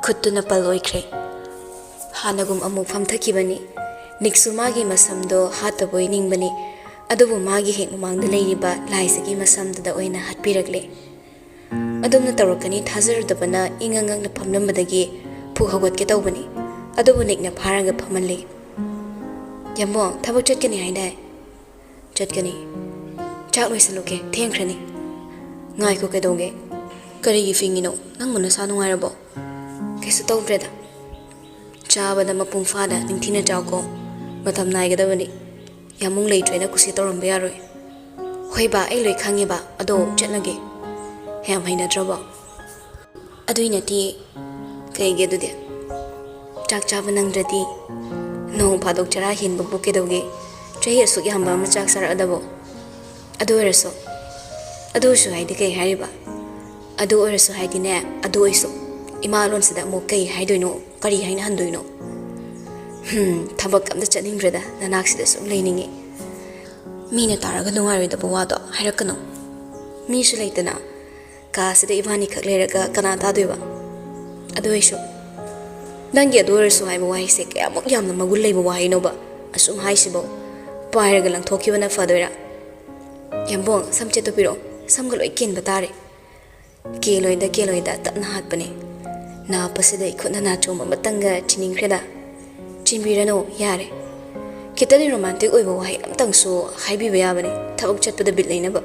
ꯈꯨꯠꯇꯨꯅ ꯄꯜ ꯑꯣꯏꯈ꯭ꯔꯦ꯫ ꯍꯥꯟꯅꯒꯨꯝ ꯑꯃꯨꯛ ꯐꯝꯊꯈꯤꯕꯅꯤ꯫ ꯅꯤꯛꯁꯨ ꯃꯥꯒꯤ ꯃꯁꯝꯗꯣ ꯍꯥꯠꯇꯕꯣꯏ ꯅꯤꯡꯕꯅꯤ꯫ ꯑꯗꯨꯕꯨ ꯃꯥꯒꯤ ꯍꯦꯛ ꯃꯃꯥꯡꯗ ꯂꯩꯔꯤꯕ ꯂꯥꯏꯖꯒꯤ ꯃꯁꯝꯗꯨꯗ ꯑꯣꯏꯅ ꯍꯥꯠꯄꯤꯔꯛꯂꯦ꯫ ꯑꯗꯨꯝꯅ ꯇꯧꯔꯛꯀꯅꯤ ꯊꯥꯖꯔꯨꯗꯕꯅ ꯏꯉꯛ ꯉꯛꯅ ꯐꯝꯂꯝꯕꯗꯒꯤ ꯐꯨꯛ ꯍꯧꯒꯠꯀꯦ ꯇꯧꯕꯅꯤ꯫ ꯑꯗꯨꯕꯨ ꯅꯤꯛꯅ ꯐꯥꯔꯒ ꯐꯝꯍꯜꯂꯤ꯫ "ꯌꯥꯝꯕꯣꯡ, ꯊꯕꯛ ꯆꯠꯀꯅꯤ ꯍꯥꯏꯗꯥꯏ?" "ꯆꯠꯀꯅꯤ꯫ ꯆꯥꯛ ꯂꯣꯏꯁꯤꯜꯂꯨꯒꯦ, ꯊꯦꯡꯈ꯭ꯔꯅꯤ꯫" "ꯉꯥꯏꯈꯣ, ꯀꯩꯗꯧꯒꯦ? ꯀꯔꯤꯒꯤ ꯐꯤꯡꯉꯤꯅꯣ? ꯅꯪꯕꯨ ꯅꯁꯥ ꯅꯨꯡꯉꯥꯏꯔꯕꯣ?" "ꯀꯩꯁꯨ ꯇꯧꯗ꯭ꯔꯦꯗ꯫" "ꯆꯥꯕꯗ ꯃꯄꯨꯡ ꯐꯥꯅ ꯅꯤꯡꯊꯤꯅ ꯆꯥꯎꯀꯣ꯫ ꯃꯇꯝ ꯅꯥꯏꯒꯗꯕꯅꯤ꯫ ꯌꯥꯝꯕꯨꯡ ꯂꯩꯇ꯭ꯔꯦꯅ ꯀꯨꯁꯤ ꯇꯧꯔꯝꯕ ꯌꯥꯔꯣꯏ꯫" "ꯍꯣꯏ ꯕꯥ, ꯑꯩ ꯂꯣꯏ ꯈꯪꯉꯦ ꯕꯥ, ꯑꯗꯣ ꯆꯠꯂꯒꯦ꯫" "ꯌꯥꯝ ꯍꯩꯅꯗ꯭ꯔꯕꯣ?" "ꯑꯗꯨꯏ ꯅꯠꯇꯦ꯫" "ꯀꯩꯒꯤ ꯑꯗꯨꯗꯤ?" "ꯆꯥꯛ ꯆꯥꯕ ꯅꯪꯗ꯭ꯔꯗꯤ ꯅꯣꯡ ꯐꯥꯗꯣꯛ ꯆꯔꯥ ꯍꯦꯟꯕꯕꯨ ꯀꯩꯗꯧꯒꯦ? ꯆꯍꯤ ꯑꯁꯨꯛ ꯌꯥꯝꯕ ꯑꯃ ꯆꯥꯛ ꯆꯥꯔꯛꯑꯗꯕꯣ?" "ꯑꯗꯨ ꯑꯣꯏꯔꯁꯨ꯫" "ꯑꯗꯨ ꯑꯣꯏꯔꯁꯨ ꯍꯥꯏꯗꯤ ꯀꯩ ꯍꯥꯏꯔꯤꯕ?" "ꯑꯗꯨ ꯑꯣꯏꯔꯁꯨ ꯍꯥꯏꯗꯤꯅꯦ, ꯑꯗꯨ ꯑꯣꯏꯁꯨ꯫ ꯏꯃꯥ ꯂꯣꯟꯁꯤꯗ ꯑꯃꯨꯛ ꯀꯩ ꯍꯥꯏꯗꯣꯏꯅꯣ? ꯀꯔꯤ ꯍꯥꯏꯅ ꯍꯟꯗꯣꯏꯅꯣ?" "ꯍꯝ, ꯊꯕꯛ ꯑꯝꯇ ꯆꯠꯅꯤꯡꯗ꯭ꯔꯦꯗ, ꯅꯅꯥꯛꯁꯤꯗ ꯁꯨꯝ ꯂꯩꯅꯤꯡꯉꯤ꯫" "ꯃꯤꯅ ꯇꯥꯔꯒ ꯅꯨꯡꯉꯥꯏꯔꯣꯏꯗꯕ ꯋꯥꯗꯣ ꯍꯥꯏꯔꯛꯀꯅꯨ꯫ ꯃꯤꯁꯨ ꯂꯩꯇꯅ꯫ ꯀꯥꯁꯤꯗ ꯏꯕꯥꯅꯤꯈꯛ ꯂꯩꯔꯒ ꯀꯅꯥ ꯇꯥꯗꯣꯏꯕ? ꯑꯗꯨ ꯑꯣꯏꯁꯨ ꯅꯪꯒꯤ 'ꯑꯗꯨ ꯑꯣꯏꯔꯁꯨ' ꯍꯥꯏꯕ ꯋꯥꯍꯩꯁꯦ ꯀꯌꯥꯃꯨꯛ ꯌꯥꯝꯅ ꯃꯒꯨꯟ ꯂꯩꯕ ꯋꯥꯍꯩꯅꯣꯕ? ꯑꯁꯨꯝ ꯍꯥꯏꯁꯤꯕꯣ? ꯄꯥꯏꯔꯒ ꯂꯪꯊꯣꯛꯈꯤꯕꯅ ꯐꯗꯣꯏꯔꯥ? ꯌꯥꯝꯕꯣꯡ, ꯁꯝꯆꯦꯠꯇꯨ ꯄꯤꯔꯛꯑꯣ꯫ ꯁꯝꯒ ꯂꯣꯏ ꯀꯦꯟꯕ ꯇꯥꯔꯦ꯫ ꯀꯦꯜꯂꯣꯏꯗ ꯀꯦꯜꯂꯣꯏꯗ ꯇꯞꯅ ꯍꯥꯠꯄꯅꯦ꯫ ꯅꯥꯞꯄꯁꯤꯗ ꯏꯈꯨꯠꯅ ꯅꯥꯆꯣꯝ ꯑꯃꯇꯪꯒ ꯆꯤꯟꯅꯤꯡꯈ꯭ꯔꯦꯗ꯫ "ꯆꯤꯟꯕꯤꯔꯅꯨ, ꯌꯥꯔꯦ꯫ ꯈꯤꯇꯗꯤ ꯔꯣꯃꯥꯟꯇꯤꯛ ꯑꯣꯏꯕ ꯋꯥꯍꯩ ꯑꯃꯇꯪꯁꯨ ꯍꯥꯏꯕꯤꯕ ꯌꯥꯕꯅꯤ, ꯊꯕꯛ ꯆꯠꯄꯗ ꯕꯤꯠ ꯂꯩꯅꯕ"꯫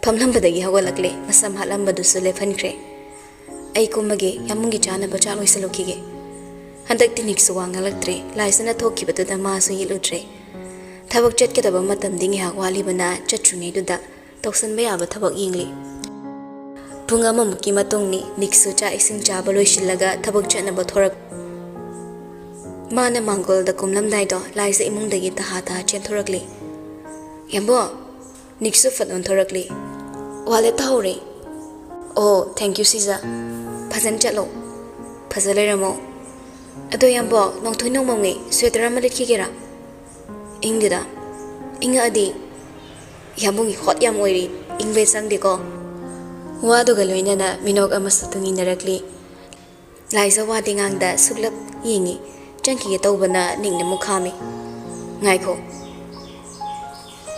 ꯐꯝꯂꯝꯕꯗꯒꯤ ꯍꯧꯒꯠꯂꯛꯂꯦ, ꯃꯁꯝ ꯍꯥꯠꯂꯝꯕꯗꯨꯁꯨ ꯂꯦꯞꯍꯟꯈ꯭ꯔꯦ꯫ "ꯑꯩ ꯀꯨꯝꯃꯒꯦ, ꯌꯥꯝꯕꯨꯡꯒꯤ ꯆꯥꯅꯕ ꯆꯥꯛ ꯂꯣꯏꯁꯤꯜꯂꯨꯈꯤꯒꯦ"꯫ ꯍꯟꯗꯛꯇꯤ ꯅꯤꯛꯁꯨ ꯋꯥ ꯉꯥꯡꯂꯛꯇ꯭ꯔꯦ꯫ ꯂꯥꯏꯖꯅ ꯊꯣꯛꯈꯤꯕꯗꯨꯗ ꯃꯥꯁꯨ ꯌꯦꯠꯂꯨꯗ꯭ꯔꯦ꯫ ꯊꯕꯛ ꯆꯠꯀꯗꯕ ꯃꯇꯝꯗꯤ ꯉꯥꯏꯍꯥꯛ ꯋꯥꯠꯂꯤꯕꯅ ꯆꯠꯇ꯭ꯔꯤꯉꯩꯗꯨꯗ ꯇꯧꯁꯟꯕ ꯌꯥꯕ ꯊꯕꯛ ꯌꯦꯡꯂꯤ꯫ ꯄꯨꯡ ꯑꯃꯃꯨꯛꯀꯤ ꯃꯇꯨꯡꯅꯤ꯫ ꯅꯤꯛꯁꯨ ꯆꯥꯛ ꯏꯁꯤꯡ ꯆꯥꯕ ꯂꯣꯏꯁꯤꯜꯂꯒ ꯊꯕꯛ ꯆꯠꯅꯕ ꯊꯣꯔꯛ-, ꯃꯥꯅ ꯃꯥꯡꯒꯣꯜꯗ ꯀꯨꯝꯂꯝꯗꯥꯏꯗꯣ ꯂꯥꯏꯖ ꯏꯃꯨꯡꯗꯒꯤ ꯇꯍꯥ ꯇꯍꯥ ꯆꯦꯟꯊꯣꯔꯛꯂꯤ꯫ "ꯌꯥꯝꯕꯣ!" ꯅꯤꯛꯁꯨ ꯐꯠ ꯑꯣꯟꯊꯣꯔꯛꯂꯤ꯫ "ꯋꯥꯂꯦꯠ ꯇꯥꯍꯧꯔꯦ"꯫ "ꯑꯣ, thank you ꯁꯤꯖ꯫ ꯐꯖꯅ ꯆꯠꯂꯣ꯫ ꯐꯖ ꯂꯩꯔꯝꯃꯣ꯫ ꯑꯗꯣ ꯌꯥꯝꯕꯣ, ꯅꯣꯡꯊꯣꯏ ꯅꯣꯡꯃꯝꯉꯦ, ꯁ꯭ꯋꯦꯇꯔ ꯑꯃ ꯂꯤꯠꯈꯤꯒꯦꯔꯥ?" "ꯏꯪꯗꯦꯗ꯫ ꯏꯪꯉꯛꯑꯗꯤ"꯫ ꯌꯥꯝꯕꯨꯡꯒꯤ ꯍꯣꯠ ꯌꯥꯝ ꯑꯣꯏꯔꯤ, ꯏꯪꯕꯩ ꯆꯪꯗꯦꯀꯣ꯫ ꯋꯥꯗꯨꯒ ꯂꯣꯏꯅꯅ ꯃꯤꯅꯣꯛ ꯑꯃꯁꯨ ꯇꯨꯡꯏꯟꯅꯔꯛꯂꯤ꯫ ꯂꯥꯏꯖ ꯋꯥꯗꯤ ꯉꯥꯡꯗ ꯁꯨꯛꯂꯞ ꯌꯦꯡꯉꯤ꯫ ꯆꯪꯈꯤꯒꯦ ꯇꯧꯕꯅ ꯅꯤꯛꯅ ꯑꯃꯨꯛ ꯈꯥꯝꯃꯤ꯫ "ꯉꯥꯏꯈꯣ"꯫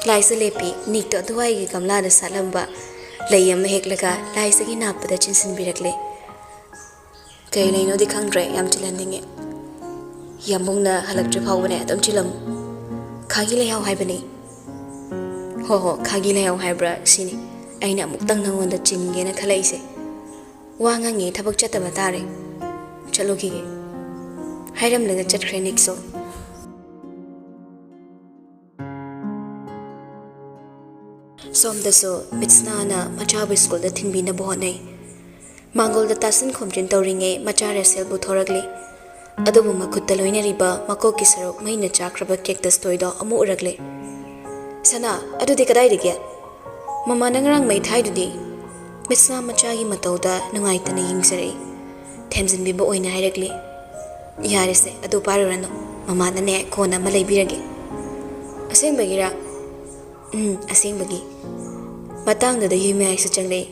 ꯂꯥꯏꯖ ꯂꯦꯞꯄꯤ꯫ ꯅꯤꯛꯇꯣ ꯑꯗꯨꯋꯥꯏꯒꯤ ꯒꯝꯂꯥꯗ ꯁꯥꯠꯂꯝꯕ ꯂꯩ ꯑꯃ ꯍꯦꯛꯂꯒ ꯂꯥꯏꯖꯒꯤ ꯅꯥꯞꯄꯗ ꯆꯤꯟꯁꯤꯟꯕꯤꯔꯛꯂꯦ꯫ "ꯀꯩ ꯂꯩꯅꯣꯗꯤ ꯈꯪꯗ꯭ꯔꯦ, ꯌꯥꯝ ꯆꯤꯜꯍꯟꯅꯤꯡꯉꯦ"꯫ "ꯌꯥꯝꯕꯨꯡꯅ ꯍꯜꯂꯛꯇ꯭ꯔꯤ ꯐꯥꯎꯕꯅꯦ ꯑꯗꯨꯝ ꯆꯤꯜꯂꯝꯃꯨ"꯫ "ꯈꯥꯒꯤ ꯂꯩꯍꯥꯎ ꯍꯥꯏꯕꯅꯤ"꯫ "ꯍꯣ ꯍꯣ, ꯈꯥꯒꯤ ꯂꯩꯍꯥꯎ ꯍꯥꯏꯕ꯭ꯔꯥ ꯁꯤꯅꯤ ꯑꯩꯅ ꯑꯃꯨꯛꯇꯪ ꯅꯉꯣꯟꯗ ꯆꯤꯟꯒꯦꯅ ꯈꯜꯂꯛꯏꯁꯦ꯫ ꯋꯥ ꯉꯥꯡꯉꯦ, ꯊꯕꯛ ꯆꯠꯇꯕ ꯇꯥꯔꯦ꯫ ꯆꯠꯂꯨꯈꯤꯒꯦ"꯫ ꯍꯥꯏꯔꯝꯂꯒ ꯆꯠꯈ꯭ꯔꯦ ꯅꯤꯛꯁꯨ꯫ ꯁꯣꯝꯗꯁꯨ ꯃꯤꯠꯁꯅꯥꯅ ꯃꯆꯥꯕꯨ ꯁ꯭ꯀꯨꯜꯗ ꯊꯤꯟꯕꯤꯅꯕ ꯍꯣꯠꯅꯩ꯫ ꯃꯥꯡꯒꯣꯜꯗ ꯇꯥꯁꯤꯟ ꯈꯣꯝꯖꯤꯟ ꯇꯧꯔꯤꯉꯩ ꯃꯆꯥ ꯔꯦꯁꯦꯜꯕꯨ ꯊꯣꯔꯛꯂꯤ꯫ ꯑꯗꯨꯕꯨ ꯃꯈꯨꯠꯇ ꯂꯣꯏꯅꯔꯤꯕ ꯃꯀꯣꯛꯀꯤ ꯁꯔꯨꯛ ꯃꯩꯅ ꯆꯥꯛꯈ꯭ꯔꯕ ꯀꯦꯛꯇꯁ ꯇꯣꯏꯗꯣ ꯑꯃꯨꯛ ꯎꯔꯛꯂꯦ꯫ "ꯁꯅꯥ, ꯑꯗꯨꯗꯤ ꯀꯗꯥꯏꯗꯒꯤ?" "ꯃꯃꯥꯅ ꯉꯔꯥꯡ ꯃꯩ ꯊꯥꯏꯗꯨꯗꯤ"꯫ ꯃꯤꯠꯁꯅꯥ ꯃꯆꯥꯒꯤ ꯃꯇꯧꯗ ꯅꯨꯡꯉꯥꯏꯇꯅ ꯌꯦꯡꯖꯔꯛꯏ꯫ ꯊꯦꯝꯖꯤꯟꯕꯤꯕ ꯑꯣꯏꯅ ꯍꯥꯏꯔꯛꯂꯤ꯫ "ꯌꯥꯔꯦꯁꯦ, ꯑꯗꯨ ꯄꯥꯏꯔꯨꯔꯅꯨ꯫ ꯃꯃꯥꯅꯅꯦ ꯀꯣꯟꯅ ꯑꯃ ꯂꯩꯕꯤꯔꯒꯦ"꯫ "ꯑꯁꯦꯡꯕꯒꯤꯔꯥ?" "ꯎꯝ, ꯑꯁꯦꯡꯕꯒꯤ"꯫ ꯃꯇꯥꯡꯗꯨꯗ ꯌꯨꯝꯌꯥꯏꯁꯨ ꯆꯪꯂꯛꯏ꯫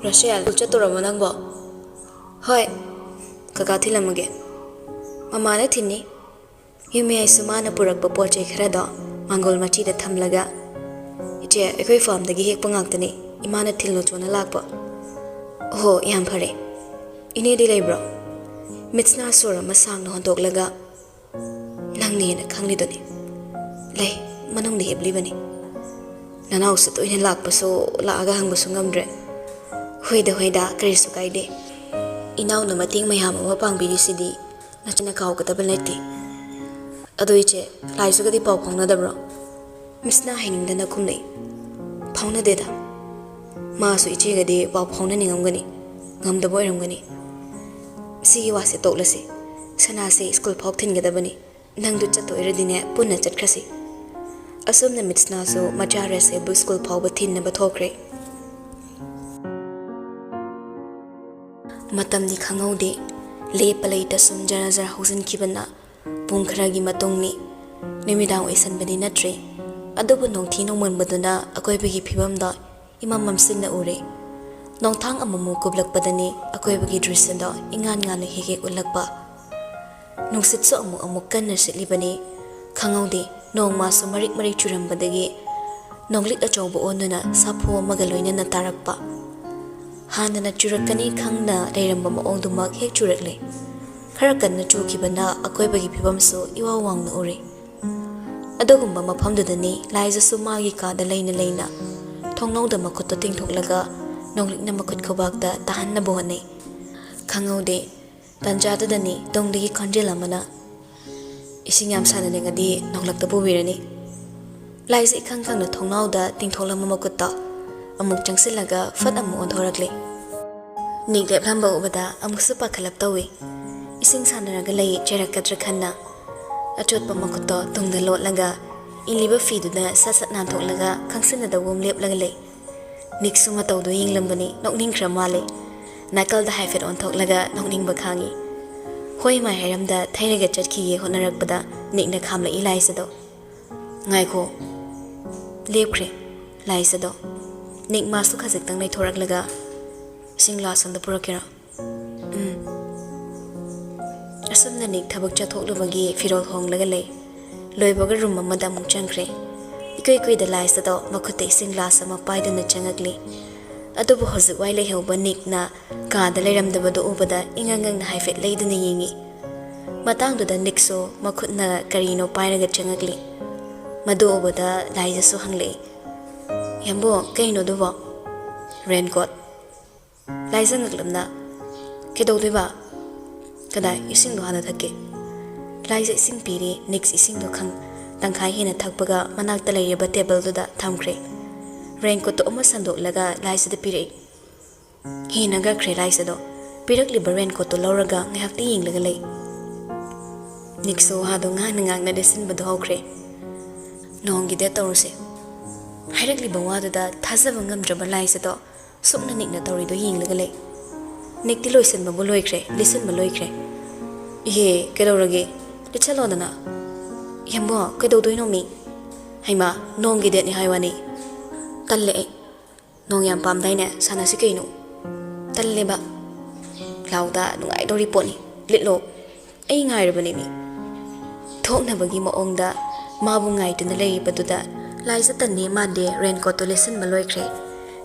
"ꯔꯁꯦꯜ, ꯁ꯭ꯀꯨꯜ ꯆꯠꯇꯣꯔꯕꯣ ꯅꯪꯕꯣ?" "ꯍꯣꯏ, ꯀꯀꯥ ꯊꯤꯜꯂꯝꯃꯒꯦ"꯫ "ꯃꯃꯥꯅ ꯊꯤꯟꯅꯤ"꯫ ꯌꯨꯝꯌꯥꯏꯁꯨ ꯃꯥꯅ ꯄꯨꯔꯛꯄ ꯄꯣꯠ ꯆꯩ ꯈꯔꯗꯣ ꯃꯥꯡꯒꯣꯜ ꯃꯆꯤꯗ ꯊꯝꯂꯒ, ꯆꯦ, ꯑꯩꯈꯣꯏ ꯐꯥꯔꯝꯗꯒꯤ ꯍꯦꯛꯄ ꯉꯥꯛꯇꯅꯤ꯫ ꯏꯃꯥꯅ ꯊꯤꯜꯂꯨ ꯆꯣꯅ ꯂꯥꯛꯄ꯫ ꯑꯣꯍꯣ, ꯌꯥꯝ ꯐꯔꯦ꯫ ꯏꯅꯦꯗꯤ ꯂꯩꯕ꯭ꯔꯣ? ꯃꯤꯠꯁꯅꯥ ꯁꯣꯔ ꯑꯃ ꯁꯥꯡꯅ ꯍꯣꯟꯗꯣꯛꯂꯒ, "ꯅꯪꯅꯦꯅ ꯈꯪꯂꯤꯗꯨꯅꯤ꯫ ꯂꯩ, ꯃꯅꯨꯡꯗ ꯍꯤꯞꯂꯤꯕꯅꯤ꯫ ꯅꯅꯥꯎꯁꯨ ꯇꯣꯏꯅ ꯂꯥꯛꯄꯁꯨ, ꯂꯥꯛꯑꯒ ꯍꯪꯕꯁꯨ ꯉꯝꯗ꯭ꯔꯦ꯫ ꯍꯣꯏꯗ, ꯍꯣꯏꯗ, ꯀꯔꯤꯁꯨ ꯀꯥꯏꯗꯦ꯫ ꯏꯅꯥꯎꯅ ꯃꯇꯦꯡ ꯃꯌꯥꯝ ꯑꯃ ꯄꯥꯡꯕꯤꯔꯤꯁꯤꯗꯤ ꯅꯆꯤꯟꯅ ꯀꯥꯎꯒꯗꯕ ꯅꯠꯇꯦ꯫ ꯑꯗꯣ ꯏꯆꯦ, ꯂꯥꯏꯖꯒꯗꯤ ꯄꯥꯎ ꯐꯥꯎꯅꯗꯕ꯭ꯔꯣ?" ꯃꯤꯠꯁꯅꯥ ꯍꯩꯅꯤꯡꯗꯅ ꯈꯨꯝꯂꯛꯏ꯫ "ꯐꯥꯎꯅꯗꯦꯗ꯫ ꯃꯥꯁꯨ ꯏꯆꯦꯒꯗꯤ ꯄꯥꯎ ꯐꯥꯎꯅꯅꯤꯡꯉꯝꯒꯅꯤ, ꯉꯝꯗꯕ ꯑꯣꯏꯔꯝꯒꯅꯤ꯫ ꯁꯤꯒꯤ ꯋꯥꯁꯦ ꯇꯣꯛꯂꯁꯤ꯫ ꯁꯅꯥꯁꯦ ꯁ꯭ꯀꯨꯜ ꯐꯥꯎ ꯊꯤꯟꯒꯗꯕꯅꯤ꯫ ꯅꯪꯗꯨ ꯆꯠꯇꯣꯏꯔꯗꯤꯅꯦ, ꯄꯨꯟꯅ ꯆꯠꯈ꯭ꯔꯁꯤ꯫" ꯑꯁꯨꯝꯅ ꯃꯤꯠꯁꯅꯥꯁꯨ ꯃꯆꯥ ꯔꯦꯁꯦꯕꯨ ꯁ꯭ꯀꯨꯜ ꯐꯥꯎꯕ ꯊꯤꯟꯅꯕ ꯊꯣꯛꯈ꯭ꯔꯦ꯫ ꯃꯇꯝꯗꯤ ꯈꯪꯍꯧꯗꯦ꯫ ꯂꯦꯞꯄ ꯂꯩꯇ ꯁꯨꯝ ꯖꯔ ꯖꯔ ꯍꯧꯖꯤꯟꯈꯤꯕꯅ ꯄꯨꯡ ꯈꯔꯒꯤ ꯃꯇꯨꯡꯅꯤ꯫ ꯅꯨꯃꯤꯗꯥꯡ ꯑꯣꯏꯁꯟꯕꯗꯤ ꯅꯠꯇ꯭ꯔꯤ꯫ ꯑꯗꯨꯕꯨ ꯅꯣꯡꯊꯤ ꯅꯣꯡꯃꯟꯕꯗꯨꯅ ꯑꯀꯣꯏꯕꯒꯤ ꯐꯤꯕꯝꯗ ꯏꯃꯝ ꯃꯝꯁꯤꯟꯅ ꯎꯔꯦ꯫ ꯅꯣꯡꯊꯥꯡ ꯑꯃꯨꯛꯃꯨꯛ ꯀꯨꯞꯂꯛꯄꯗꯅꯤ ꯑꯀꯣꯏꯕꯒꯤ ꯗ꯭ꯔꯤꯁ꯭ꯌꯗ ꯏꯉꯥꯟ ꯉꯥꯟꯅ ꯍꯦꯛ ꯍꯦꯛ ꯎꯠꯂꯛꯄ꯫ ꯅꯨꯡꯁꯤꯠꯁꯨ ꯑꯃꯨꯛ ꯑꯃꯨꯛ ꯀꯟꯅ ꯁꯤꯠꯂꯤꯕꯅꯤ꯫ ꯈꯪꯍꯧꯗꯦ, ꯅꯣꯡꯃꯁꯨ ꯃꯔꯤꯛ ꯃꯔꯤꯛ ꯆꯨꯔꯝꯕꯗꯒꯤ ꯅꯣꯡꯂꯤꯛ ꯑꯆꯧꯕ ꯑꯣꯟꯗꯨꯅ ꯁꯥꯐꯨ ꯑꯃꯒ ꯂꯣꯏꯅꯅ ꯇꯥꯔꯛꯄ꯫ ꯍꯥꯟꯅꯅ ꯆꯨꯔꯛꯀꯅꯤ ꯈꯪꯅ ꯂꯩꯔꯝꯕ ꯃꯑꯣꯡꯗꯨꯃꯛ ꯍꯦꯛ ꯆꯨꯔꯛꯂꯦ꯫ ꯈꯔ ꯀꯟꯅ ꯆꯨꯈꯤꯕꯅ ꯑꯀꯣꯏꯕꯒꯤ ꯐꯤꯕꯝꯁꯨ ꯏꯋꯥꯎ ꯋꯥꯎꯅ ꯎꯔꯦ꯫ ꯑꯗꯨꯒꯨꯝꯕ ꯃꯐꯝꯗꯨꯗꯅꯤ ꯂꯥꯏꯖꯁꯨ ꯃꯥꯒꯤ ꯀꯥꯗ ꯂꯩꯅ ꯂꯩꯅ ꯊꯣꯡꯅꯧꯗ ꯃꯈꯨꯠꯇꯣ ꯇꯤꯡꯊꯣꯛꯂꯒ ꯅꯣꯡꯂꯤꯛꯅ ꯃꯈꯨꯠ ꯈꯨꯕꯥꯛꯇ ꯇꯥꯍꯟꯅꯕ ꯍꯣꯠꯅꯩ꯫ ꯈꯪꯍꯧꯗꯦ, ꯇꯟꯖꯥꯗꯨꯗꯅꯤ ꯇꯨꯡꯗꯒꯤ ꯈꯣꯟꯖꯦꯜ ꯑꯃꯅ, "ꯏꯁꯤꯡ ꯌꯥꯝ ꯁꯥꯟꯅꯅꯤꯡꯉꯗꯤ ꯅꯣꯡꯂꯛꯇ ꯄꯨꯕꯤꯔꯅꯤ꯫" ꯂꯥꯏꯖ ꯏꯈꯪ ꯈꯪꯅ ꯊꯣꯡꯅꯥꯎꯗ ꯇꯤꯡꯊꯣꯛꯂꯝꯕ ꯃꯈꯨꯠꯇꯣ ꯑꯃꯨꯛ ꯆꯪꯁꯤꯜꯂꯒ ꯐꯠ ꯑꯃꯨꯛ ꯑꯣꯟꯊꯣꯔꯛꯂꯦ꯫ ꯅꯤꯛ ꯂꯦꯞꯂꯝꯕ ꯎꯕꯗ ꯑꯃꯨꯛꯁꯨ ꯄꯥꯈꯠꯂꯞ ꯇꯧꯏ꯫ ꯏꯁꯤꯡ ꯁꯥꯟꯅꯔꯒ ꯂꯩ ꯆꯦꯔꯛꯀꯗ꯭ꯔꯥ ꯈꯟꯅ꯫ ꯑꯆꯣꯠꯄ ꯃꯈꯨꯠꯇꯣ ꯇꯨꯡꯗ ꯂꯣꯠꯂꯒ ꯏꯜꯂꯤꯕ ꯐꯤꯗꯨꯗ ꯁꯠ ꯁꯠ ꯅꯥꯟꯊꯣꯛꯂꯒ ꯈꯪꯁꯤꯟꯅꯗꯒꯨꯝ ꯂꯦꯞꯂꯒ ꯂꯩ꯫ ꯅꯤꯛꯁꯨ ꯃꯇꯧꯗꯨ ꯌꯦꯡꯂꯝꯕꯅꯤ, ꯅꯣꯛꯅꯤꯡꯈ꯭ꯔ ꯃꯥꯜꯂꯦ꯫ ꯅꯥꯀꯜꯗ ꯍꯥꯏꯐꯦꯠ ꯑꯣꯟꯊꯣꯛꯂꯒ ꯅꯣꯛꯅꯤꯡꯕ ꯈꯥꯡꯉꯤ꯫ ꯍꯣꯏ ꯃꯥꯏ ꯍꯥꯏꯔꯝꯗ ꯊꯩꯔꯒ ꯆꯠꯈꯤꯒꯦ ꯍꯣꯠꯅꯔꯛꯄꯗ ꯅꯤꯛꯅ ꯈꯥꯝꯂꯛꯏ ꯂꯥꯏꯖꯗꯣ꯫ "ꯉꯥꯏꯈꯣ꯫" ꯂꯦꯞꯈ꯭ꯔꯦ ꯂꯥꯏꯖꯗꯣ꯫ ꯅꯤꯛ ꯃꯥꯁꯨ ꯈꯖꯤꯛꯇꯪ ꯂꯩꯊꯣꯔꯛꯂꯒ, "ꯏꯁꯤꯡ ꯒ꯭ꯂꯥꯁ ꯑꯝꯗ ꯄꯨꯔꯛꯀꯦꯔꯥ?" "ꯎꯝ꯫" ꯑꯁꯨꯝꯅ ꯅꯤꯛ ꯊꯕꯛ ꯆꯠꯊꯣꯛꯂꯨꯕꯒꯤ ꯐꯤꯔꯣꯜ ꯍꯣꯡꯂꯒ ꯂꯩ꯫ ꯂꯣꯏꯕꯒ ꯔꯨꯝ ꯑꯃꯗ ꯑꯃꯨꯛ ꯆꯪꯈ꯭ꯔꯦ꯫ ꯏꯀꯨꯏ ꯀꯨꯏꯗ ꯂꯥꯏꯁ ꯑꯗꯣ ꯃꯈꯨꯠꯇ ꯏꯁꯤꯡ ꯒ꯭ꯂꯥꯁ ꯑꯃ ꯄꯥꯏꯗꯨꯅ ꯆꯪꯉꯛꯂꯤ꯫ ꯑꯗꯨꯕꯨ ꯍꯧꯖꯤꯛ ꯋꯥꯏ ꯂꯩꯍꯧꯕ ꯅꯤꯛꯅ ꯀꯥꯗ ꯂꯩꯔꯝꯗꯕꯗꯨ ꯎꯕꯗ ꯏꯉꯪ ꯉꯪꯅ ꯍꯥꯏꯐꯦꯠ ꯂꯩꯗꯨꯅ ꯌꯦꯡꯉꯤ꯫ ꯃꯇꯥꯡꯗꯨꯗ ꯅꯤꯛꯁꯨ ꯃꯈꯨꯠꯅ ꯀꯔꯤꯅꯣ ꯄꯥꯏꯔꯒ ꯆꯪꯉꯛꯂꯤ꯫ ꯃꯗꯨ ꯎꯕꯗ ꯂꯥꯏꯖꯁꯨ ꯍꯪꯂꯛꯏ, "ꯌꯥꯝꯕꯣ, ꯀꯩꯅꯣ ꯑꯗꯨꯕꯣ?" "ꯔꯦꯟꯀꯣꯠ꯫" ꯂꯥꯏꯖ ꯉꯛꯂꯞꯅ, "ꯀꯩꯗꯧꯗꯣꯏꯕ? ꯀꯗꯥꯏ, ꯏꯁꯤꯡꯗꯣ ꯍꯥꯟꯅ ꯊꯛꯀꯦ꯫" ꯂꯥꯏꯖ ꯏꯁꯤꯡ ꯄꯤꯔꯤ꯫ ꯅꯤꯛꯁ ꯏꯁꯤꯡꯗꯣ ꯈꯪ ꯇꯪꯈꯥꯏ ꯍꯦꯟꯅ ꯊꯛꯄꯒ ꯃꯅꯥꯛꯇ ꯂꯩꯔꯤꯕ ꯇꯦꯕꯜꯗꯨꯗ ꯊꯝꯈ꯭ꯔꯦ꯫ ꯔꯦꯟꯀꯣꯠꯇꯣ ꯑꯃ ꯁꯟꯗꯣꯛꯂꯒ ꯂꯥꯏꯖꯗ ꯄꯤꯔꯛꯏ꯫ ꯍꯦꯟꯅ ꯉꯛꯈ꯭ꯔꯦ ꯂꯥꯏꯖꯗꯣ꯫ ꯄꯤꯔꯛꯂꯤꯕ ꯔꯦꯟꯀꯣꯠꯇꯣ ꯂꯧꯔꯒ ꯉꯥꯏꯍꯥꯛꯇꯤ ꯌꯦꯡꯂꯒ ꯂꯩ꯫ ꯅꯤꯛꯁꯨ ꯋꯥꯗꯣ ꯉꯥꯡꯅ ꯉꯥꯡꯅ ꯂꯤꯠꯁꯤꯟꯕꯗꯣ ꯍꯧꯈ꯭ꯔꯦ꯫ "ꯅꯣꯡꯒꯤ ꯗꯦꯠ ꯇꯧꯔꯨꯁꯦ" ꯍꯥꯏꯔꯛꯂꯤꯕ ꯋꯥꯗꯨꯗ ꯊꯥꯖꯕ ꯉꯝꯗ꯭ꯔꯕ ꯂꯥꯏꯖꯗꯣ ꯁꯨꯛꯅ ꯅꯤꯛꯅ ꯇꯧꯔꯤꯗꯣ ꯌꯦꯡꯂꯒ ꯂꯩ꯫ ꯅꯤꯛꯇꯤ ꯂꯣꯏꯁꯤꯟꯕꯕꯨ ꯂꯣꯏꯈ꯭ꯔꯦ, ꯂꯤꯠꯁꯤꯟꯕ ꯂꯣꯏꯈ꯭ꯔꯦ꯫ "ꯏꯍꯦ, ꯀꯩꯗꯧꯔꯒꯦ? ꯂꯤꯠꯁꯜꯂꯣꯗꯅ꯫" "ꯌꯥꯝꯕꯣ, ꯀꯩꯗꯧꯗꯣꯏꯅꯣ ꯃꯤ?" "ꯍꯩꯃꯥ, ꯅꯣꯡꯒꯤ ꯗꯦꯠꯅꯤ ꯍꯥꯏ ꯋꯥꯅꯤ꯫" "ꯇꯜꯂꯦ ꯑꯩ꯫ ꯅꯣꯡ ꯌꯥꯝ ꯄꯥꯝꯗꯥꯏꯅꯦ? ꯁꯥꯟꯅꯁꯤ ꯀꯩꯅꯣ?" "ꯇꯜꯂꯦꯕ꯫" "ꯂꯥꯎꯗ, ꯅꯨꯡꯉꯥꯏꯗꯧꯔꯤ ꯄꯣꯠꯅꯤ꯫ ꯂꯤꯠꯂꯣ꯫ ꯑꯩ ꯉꯥꯏꯔꯕꯅꯦ ꯃꯤ꯫" ꯊꯣꯛꯅꯕꯒꯤ ꯃꯑꯣꯡꯗ ꯃꯥꯕꯨ ꯉꯥꯏꯗꯨꯅ ꯂꯩꯔꯤꯕꯗꯨꯗ ꯂꯥꯏꯖ ꯇꯟꯅꯤ ꯃꯥꯟꯗꯦ ꯔꯦꯟꯀꯣꯠꯇꯨ ꯂꯤꯠꯁꯤꯟꯕ ꯂꯣꯏꯈ꯭ꯔꯦ꯫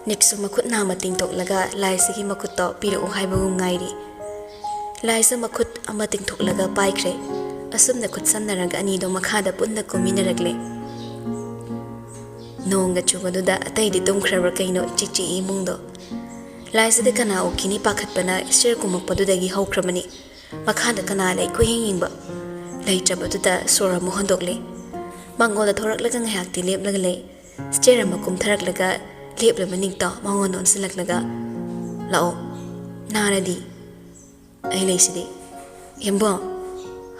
ꯅꯤꯛꯁꯨ ꯃꯈꯨꯠ ꯅꯥꯝꯃ ꯇꯤꯡꯊꯣꯛꯂꯒ ꯂꯥꯏꯖꯒꯤ ꯃꯈꯨꯠꯇꯣ ꯄꯤꯔꯛꯎ ꯍꯥꯏꯕꯒꯨꯝ ꯉꯥꯏꯔꯤ꯫ ꯂꯥꯏꯖ ꯃꯈꯨꯠ ꯑꯃ ꯇꯤꯡꯊꯣꯛꯂꯒ ꯄꯥꯏꯈ꯭ꯔꯦ꯫ ꯑꯁꯨꯝꯅ ꯈꯨꯠ ꯁꯝꯅꯔꯒ ꯑꯅꯤꯗꯣ ꯃꯈꯥꯗ ꯄꯨꯟꯅ ꯀꯨꯝꯃꯤꯟꯅꯔꯛꯂꯦ꯫ ꯅꯣꯡꯒ ꯆꯨꯕꯗꯨꯗ ꯑꯇꯩꯗꯤ ꯇꯨꯝꯈ꯭ꯔꯕ꯭ꯔꯥ ꯀꯩꯅꯣ, ꯏꯆꯤꯛ ꯆꯤꯛꯏ ꯏꯃꯨꯡꯗꯣ꯫ ꯂꯥꯏꯖꯗꯤ ꯀꯅꯥ ꯎꯈꯤꯅꯤ ꯄꯥꯈꯠꯄꯅ ꯁ꯭ꯇꯦꯌꯔ ꯀꯨꯝꯃꯛꯄꯗꯨꯗꯒꯤ ꯍꯧꯈ꯭ꯔꯕꯅꯤ꯫ ꯃꯈꯥꯗ ꯀꯅꯥ ꯂꯩ ꯀꯣꯏꯌꯦꯡ ꯌꯦꯡꯕ꯫ ꯂꯩꯇ꯭ꯔꯕꯗꯨꯗ ꯁꯣꯔ ꯑꯃꯨꯛ ꯍꯣꯟꯗꯣꯛꯂꯦ꯫ ꯃꯥꯡꯒꯣꯜꯗ ꯊꯣꯔꯛꯂꯒ ꯉꯥꯏꯍꯥꯛꯇꯤ ꯂꯦꯞꯂꯒ ꯂꯩ꯫ ꯁ꯭ꯇꯦꯌꯔ ꯑꯃ ꯀꯨꯝꯊꯔꯛꯂꯒ ꯂꯦꯞꯂꯕ ꯅꯤꯛꯇꯣ ꯃꯉꯣꯟꯗ ꯑꯣꯟꯁꯤꯜꯂꯛꯂꯒ, "ꯂꯥꯛꯑꯣ, ꯅꯥꯔꯗꯤ?" "ꯑꯩ ꯂꯩꯁꯤꯗꯤ꯫" "ꯌꯥꯝꯕꯣ꯫"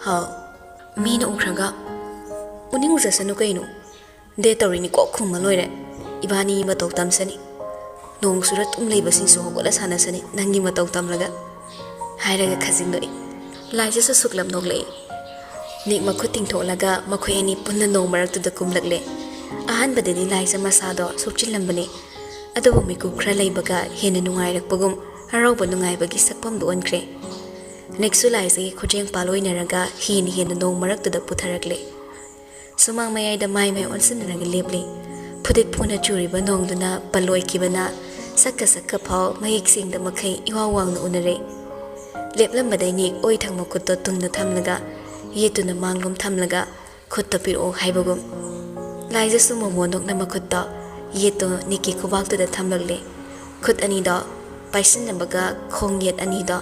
"ꯍꯥꯎ꯫" "ꯃꯤꯅ ꯎꯈ꯭ꯔꯒ?" "ꯎꯅꯤꯡ ꯎꯖꯁꯅꯨ ꯀꯩꯅꯣ꯫ ꯗꯦꯠ ꯇꯧꯔꯤꯅꯤ ꯀꯣꯛ ꯈꯨꯝꯃ ꯂꯣꯏꯔꯦ꯫ ꯏꯕꯥꯅꯤ ꯃꯇꯧ ꯇꯝꯁꯅꯤ꯫ ꯅꯣꯡ ꯆꯨꯔ ꯇꯨꯝ ꯂꯩꯕꯁꯤꯡꯁꯨ ꯍꯧꯒꯠꯂ ꯁꯥꯟꯅꯁꯅꯤ ꯅꯪꯒꯤ ꯃꯇꯧ ꯇꯝꯂꯒ," ꯍꯥꯏꯔꯒ ꯈꯖꯤꯡ ꯅꯣꯛꯏ꯫ ꯂꯥꯏꯖꯁꯨ ꯁꯨꯛꯂꯞ ꯅꯣꯛꯂꯛꯏ꯫ ꯅꯤꯛ ꯃꯈꯨꯠ ꯇꯤꯡꯊꯣꯛꯂꯒ ꯃꯈꯣꯏ ꯑꯅꯤ ꯄꯨꯟꯅ ꯅꯣꯡ ꯃꯔꯛꯇꯨꯗ ꯀꯨꯝꯂꯛꯂꯦ꯫ ꯑꯍꯥꯟꯕꯗꯗꯤ ꯂꯥꯏꯖ ꯃꯁꯥꯗꯣ ꯁꯣꯛꯆꯤꯜꯂꯝꯕꯅꯤ꯫ ꯑꯗꯨꯕꯨ ꯃꯤꯀꯨꯞ ꯈꯔ ꯂꯩꯕꯒ ꯍꯦꯟꯅ ꯅꯨꯡꯉꯥꯏꯔꯛꯄꯒꯨꯝ ꯍꯔꯥꯎꯕ ꯅꯨꯡꯉꯥꯏꯕꯒꯤ ꯁꯛꯐꯝꯗꯨ ꯑꯣꯟꯈ꯭ꯔꯦ꯫ ꯅꯤꯛꯁꯨ ꯂꯥꯏꯖꯒꯤ ꯈꯨꯠꯌꯦꯡ ꯄꯥꯂꯣꯏꯅꯔꯒ ꯍꯦꯟꯅ ꯍꯦꯟꯅ ꯅꯣꯡ ꯃꯔꯛꯇꯨꯗ ꯄꯨꯊꯔꯛꯂꯦ꯫ ꯁꯨꯃꯥꯡ ꯃꯌꯥꯏꯗ ꯃꯥꯏ ꯃꯥꯏ ꯑꯣꯟꯁꯤꯟꯅꯔꯒ ꯂꯦꯞꯂꯤ꯫ ꯐꯨꯗꯤꯠ ꯐꯨꯅ ꯆꯨꯔꯤꯕ ꯅꯣꯡꯗꯨꯅ ꯄꯜꯂꯣꯏꯈꯤꯕꯅ ꯁꯛꯀ ꯁꯛꯀ ꯐꯥꯎ ꯃꯌꯦꯛ ꯁꯦꯡꯗ ꯃꯈꯩ ꯏꯋꯥ ꯋꯥꯡꯅ ꯎꯅꯔꯦ꯫ ꯂꯦꯞꯂꯝꯕꯗꯩ ꯅꯤꯛ ꯑꯣꯏ ꯊꯪꯕ ꯈꯨꯠꯇꯣ ꯇꯨꯡꯗ ꯊꯝꯂꯒ, ꯌꯦꯠꯇꯨꯅ ꯃꯥꯡꯂꯣꯝ ꯊꯝꯂꯒ, "ꯈꯨꯠꯇꯣ ꯄꯤꯔꯛꯑꯣ" ꯍꯥꯏꯕꯒꯨꯝ꯫ ꯂꯥꯏꯖꯁꯨ ꯃꯣꯃꯣꯟ ꯅꯣꯛꯅ ꯃꯈꯨꯠꯇꯣ ꯌꯦꯠꯇꯣ ꯅꯤꯛꯀꯤ ꯈꯨꯕꯥꯛꯇꯨꯗ ꯊꯝꯂꯛꯂꯦ꯫ ꯈꯨꯠ ꯑꯅꯤꯗꯣ ꯄꯥꯏꯁꯤꯟꯅꯕꯒ ꯈꯣꯡ ꯌꯦꯠ ꯑꯅꯤꯗꯣ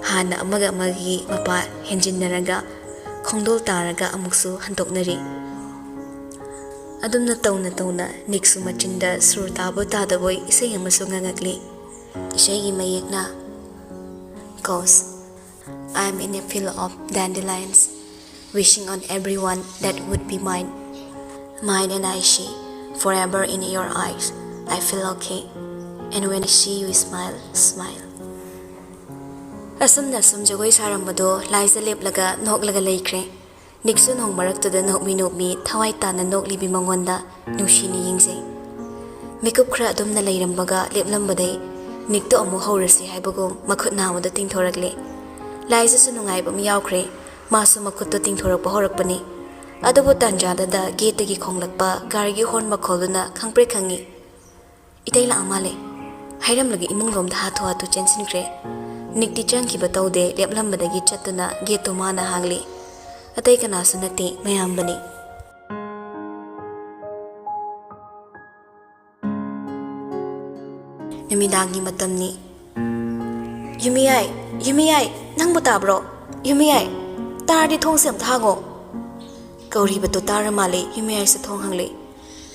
ꯍꯥꯟꯅ ꯑꯃꯒ ꯑꯃꯒꯤ ꯃꯄꯥ ꯍꯦꯟꯖꯤꯟꯅꯔꯒ ꯈꯣꯡꯗꯣꯜ ꯇꯥꯔꯒ ꯑꯃꯨꯛꯁꯨ ꯍꯟꯗꯣꯛꯅꯔꯤ꯫ ꯑꯗꯨꯝꯅ ꯇꯧꯅ ꯇꯧꯅ ꯅꯤꯛꯁꯨ ꯃꯆꯤꯟꯗ ꯁꯨꯔ ꯇꯥꯕꯣꯏ ꯇꯥꯗꯕꯣꯏ ꯏꯁꯩ ꯑꯃꯁꯨ ꯉꯪꯉꯛꯂꯤ꯫ ꯏꯁꯩꯒꯤ ꯃꯌꯦꯛꯅ: "Cause I'm in a field of dandelions, wishing on everyone that would be mine. Mine and I she, forever in your eyes. I feel okay. And when I see you smile, smile." ꯑꯁꯨꯝꯅ ꯁꯨꯝ ꯖꯒꯣꯏ ꯁꯥꯔꯝꯕꯗꯣ ꯂꯥꯏꯖ ꯂꯦꯞꯂꯒ ꯅꯣꯛꯂꯒ ꯂꯩꯈ꯭ꯔꯦ꯫ ꯅꯤꯛꯁꯨ ꯅꯣꯡ ꯃꯔꯛꯇꯨꯗ ꯅꯣꯛꯃꯤ ꯅꯣꯛꯃꯤ ꯊꯋꯥꯏ ꯇꯥꯅ ꯅꯣꯛꯂꯤꯕꯤ ꯃꯉꯣꯟꯗ ꯅꯨꯡꯁꯤꯅ ꯌꯦꯡꯖꯩ꯫ ꯃꯤꯀꯨꯞ ꯈꯔ ꯑꯗꯨꯝꯅ ꯂꯩꯔꯝꯕꯒ ꯂꯦꯞꯂꯝꯕꯗꯩ ꯅꯤꯛꯇꯣ ꯑꯃꯨꯛ ꯍꯧꯔꯁꯤ ꯍꯥꯏꯕꯒꯨꯝ ꯃꯈꯨꯠ ꯅꯥꯝꯃꯗꯣ ꯇꯤꯡꯊꯣꯔꯛꯂꯦ꯫ ꯂꯥꯏꯖꯁꯨ ꯅꯨꯡꯉꯥꯏꯕ ꯑꯃ ꯌꯥꯎꯈ꯭ꯔꯦ꯫ ꯃꯥꯁꯨ ꯃꯈꯨꯠꯇꯣ ꯇꯤꯡꯊꯣꯔꯛꯄ ꯍꯧꯔꯛꯄꯅꯤ꯫ ꯑꯗꯨꯕꯨ ꯇꯥꯟꯖꯥꯗꯨꯗ ꯒꯦꯠꯇꯒꯤ ꯈꯣꯡꯂꯛꯄ ꯒꯥꯔꯤꯒꯤ ꯍꯣꯔꯟ ꯃꯈꯣꯜꯗꯨꯅ ꯈꯪꯄ꯭ꯔꯦꯛ ꯈꯪꯉꯤ꯫ "ꯏꯇꯩ ꯂꯥꯛꯑ ꯃꯥꯜꯂꯦ" ꯍꯥꯏꯔꯝꯂꯒ ꯏꯃꯨꯡꯂꯣꯝꯗ ꯍꯥꯊꯨ ꯍꯥꯊꯨ ꯆꯦꯟꯁꯤꯟꯈ꯭ꯔꯦ꯫ ꯅꯤꯛꯇꯤ ꯆꯪꯈꯤꯕ ꯇꯧꯗꯦ, ꯂꯦꯞꯂꯝꯕꯗꯒꯤ ꯆꯠꯇꯨꯅ ꯒꯦꯠꯇꯣ ꯃꯥꯅ ꯍꯥꯡꯂꯤ꯫ ꯑꯇꯩ ꯀꯅꯥꯁꯨ ꯅꯠꯇꯦ, ꯃꯌꯥꯝꯕꯅꯤ꯫ ꯅꯨꯃꯤꯗꯥꯡꯒꯤ ꯃꯇꯝꯅꯤ꯫ "ꯌꯨꯝꯃꯤꯌꯥꯏ, ꯌꯨꯝꯃꯤꯌꯥꯏ, ꯅꯪꯕꯨ ꯇꯥꯕ꯭ꯔꯣ? ꯌꯨꯝꯃꯤꯌꯥꯏ, ꯇꯥꯔꯗꯤ ꯊꯣꯡꯁꯦ ꯑꯝꯇ ꯍꯥꯡꯉꯣ!" ꯀꯧꯔꯤꯕꯗꯨ ꯇꯥꯔ ꯃꯥꯜꯂꯦ, ꯌꯨꯝꯃꯤꯌꯥꯏꯁꯨ ꯊꯣꯡ ꯍꯥꯡꯂꯦ꯫